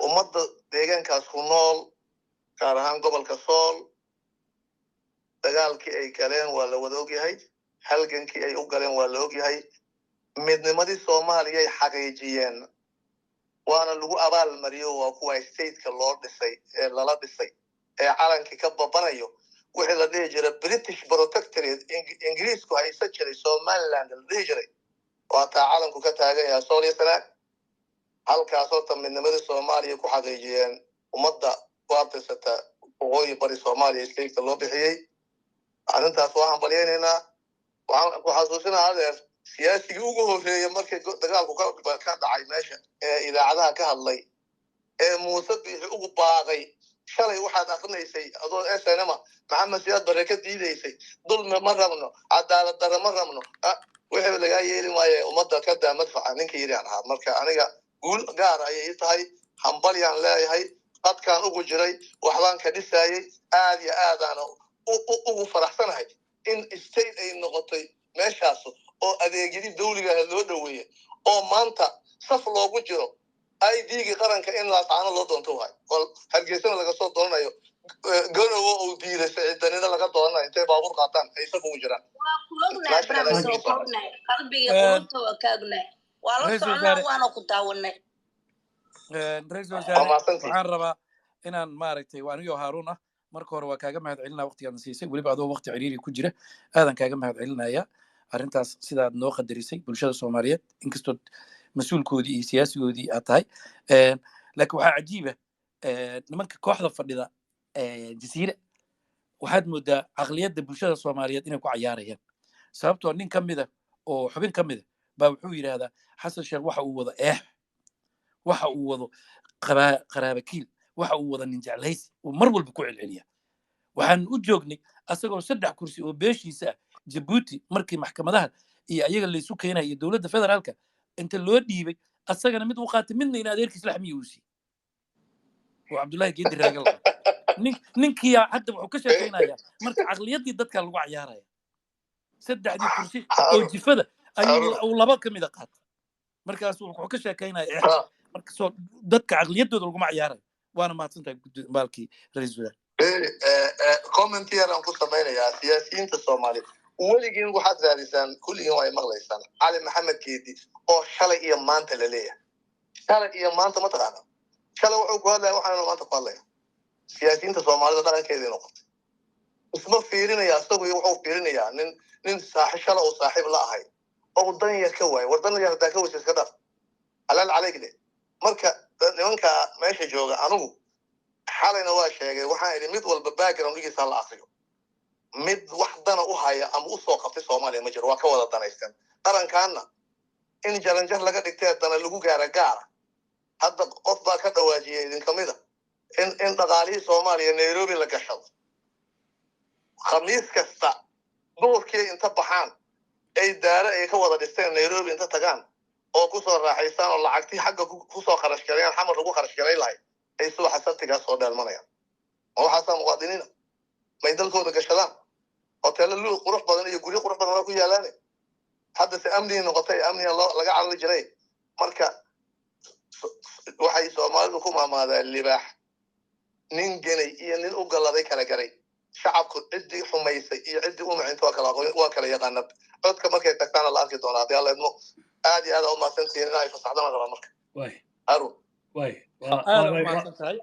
Ummadda deegaankaas ku nool, gaar ahaan gobolka Sool, dagaalkii ay galeen waa la wada ogyahay, halgankii ay u galeen waa la ogyahay, midnimadii Soomaaliyay xaqiijiyeen, waana lagu abaal mariyo. Waa kuwa stateka loo dhisay ee lala dhisay ee calankii ka babanayo. Wixii la dhihi jiray British Protectorate, Ingiriisku haysan jiray Somaliland la dhihi jiray, waa taa calanku ka taagan yahay Sool iyo Sanaag. Halkaas horta midnimadii Soomaaliya ku xaqiijiyeen ummadda ku abtirsata Waqooyi Bari Soomaaliya stateka loo bixiyey. Arrintaas waa hambalyaynaynaa. Waxaan ku xasuusinaa, adeer, siyaasigii ugu horreeyey markii dagaalku ka dhacay meesha ee idaacadaha ka hadlay ee Muuse Biixi ugu baaqay. Shalay waxaad akrinaysay adoo SNM Maxamed Siyaad Barre ka diidaysay, dulmi ma rabno, cadaalad darre ma rabno, wixii lagaa yeeli maaye, ummadda ka daa madfaca, ninka yidhi aan ahaa. Marka aniga guul gaar ayay ii tahay, hambalyaan leeyahay. Qadkaan ugu jiray, waxbaan ka dhisaayey, aad iyo aadaan ugu faraxsanahay in state ay noqotay meeshaas oo adeegyadii dawliga ah loo dhoweeyey oo maanta saf loogu jiro ID-gii qaranka in Laascaano loo doonto waay, oo Hargeysana laga soo doonanayo, Garowe uu diiday Siciidanina laga doonanayo, intay baabuur qaataan ay saf ugu jiraan. Waa ku ognahay, professor, waa ku ognahay, qalbiga qulubta waa ka ognahay, waa la soconaa, waana ku daawanay. Ra-iisul wasaare, waxaan rabaa inaan maaragtay, waa anigoo Haaruun ah. Marka hore waa kaaga mahad celinaya waqtigaadna siisay, weliba adoo waqti ciriiri ku jira. Aadan kaaga mahad celinaya arrintaas sidaad noo qadarisay bulshada Soomaaliyeed, inkastoo mas-uulkoodii iyo siyaasigoodii aad tahay. Laakiin waxaa cajiiba nimanka kooxda fadhida Jasiire, waxaad moodaa caqliyadda bulshada Soomaaliyeed inay ku cayaarayaan, sababtoo nin ka mida oo xubin ka mida baa wuxuu yidhaahdaa Xasan Sheekh waxa uu wado eex, waxa uu wado qaraabakiil, waxa uu wada nin jeclaysi uu mar walba ku celceliya. Waxaan u joognay asagoo 3 kursi oo beeshiisa ah Jabuuti markii maxkamadaha iyo ayaga laysu keenaya iyo dowladda federaalka inta loo dhiibay, asagana mid uu qaatay, midna in adeerkiis laxmiya uu siiyey oo Cabdullaahi Geedi Raagal. Ninkiyaa hadda wuxuu ka sheekaynayaa. Marka caqliyaddii dadka lagu cayaaraya, saddexdii kursi oo jifada ayuu uu laba ka mida qaatay, markaasuu wuxuu ka sheekaynaya. Marka soo dadka caqliyaddooda laguma cayaarayo. Waana mahadsantahay baalkii ra-iisul wasaare. Comment yar aan ku samaynayaa siyaasiyiinta Soomaaliyeed. Weligiin waxaad raadisaan, kulligiin waa ay maqlaysaan Cali Maxamed Geedi oo shalay iyo maanta la leeyahay. Shalay iyo maanta ma taqaana? Shalay wuxuu ku hadlaya waxaanu maanta ku hadlaya. Siyaasiyiinta Soomaalida dhaqankeedii noqotay, isma fiirinaya isagu iyo wuxuu fiirinayaa nin saaxib shala uu saaxiib la ahay oo dan yar ka waayay. War dan yar haddaa ka weysa, iska dhaaf, xalaal calayk de. Marka nimanka meesha jooga, anigu xalayna waa sheegay, waxaan idhi mid walba backgroundgiisa la akriyo. Mid wax dana u haya ama u soo qabtay Soomaaliya ma jiro, waa ka wada danaysteen. Qarankaana in jaranjar laga dhigtee dana lagu gaara gaara. Hadda qof baa ka dhawaajiyay idinka mida in dhaqaalihii Soomaaliya Nairobi la gashado, Khamiis kasta duurkii inta baxaan ay daare ay ka wada dhisteen Nairobi inta tagaan oo kusoo raaxaystaan oo lacagtii xagga kusoo kharash gareeyaan, Xamar lagu kharash garay lahay, ay subaxa Sabtigaa soo dheelmanayaan. Ma waxaasaa muwaadiniina? May dalkooda gashadaan? Hoteelo luuq qurux badan iyo guryo qurux badan waa ku yaalaane. Hadda se amnigii noqotay, amniga loo laga carari jiray. Marka waxay Soomaalidu ku maamaadaan libaax nin genay iyo nin u galladay kala garay. Shacabku ciddii xumaysay iyo ciddii u macinta waa kala aqoon, waa kala yaqaana. Codka markay tagtaana la arki doonaa haddii Alla idmo. Aad iyo aad aa umahadsantihiin. In ay fasaxdana rabaa marka Waay. Harun. Waay. Aad u mahadsan tahay.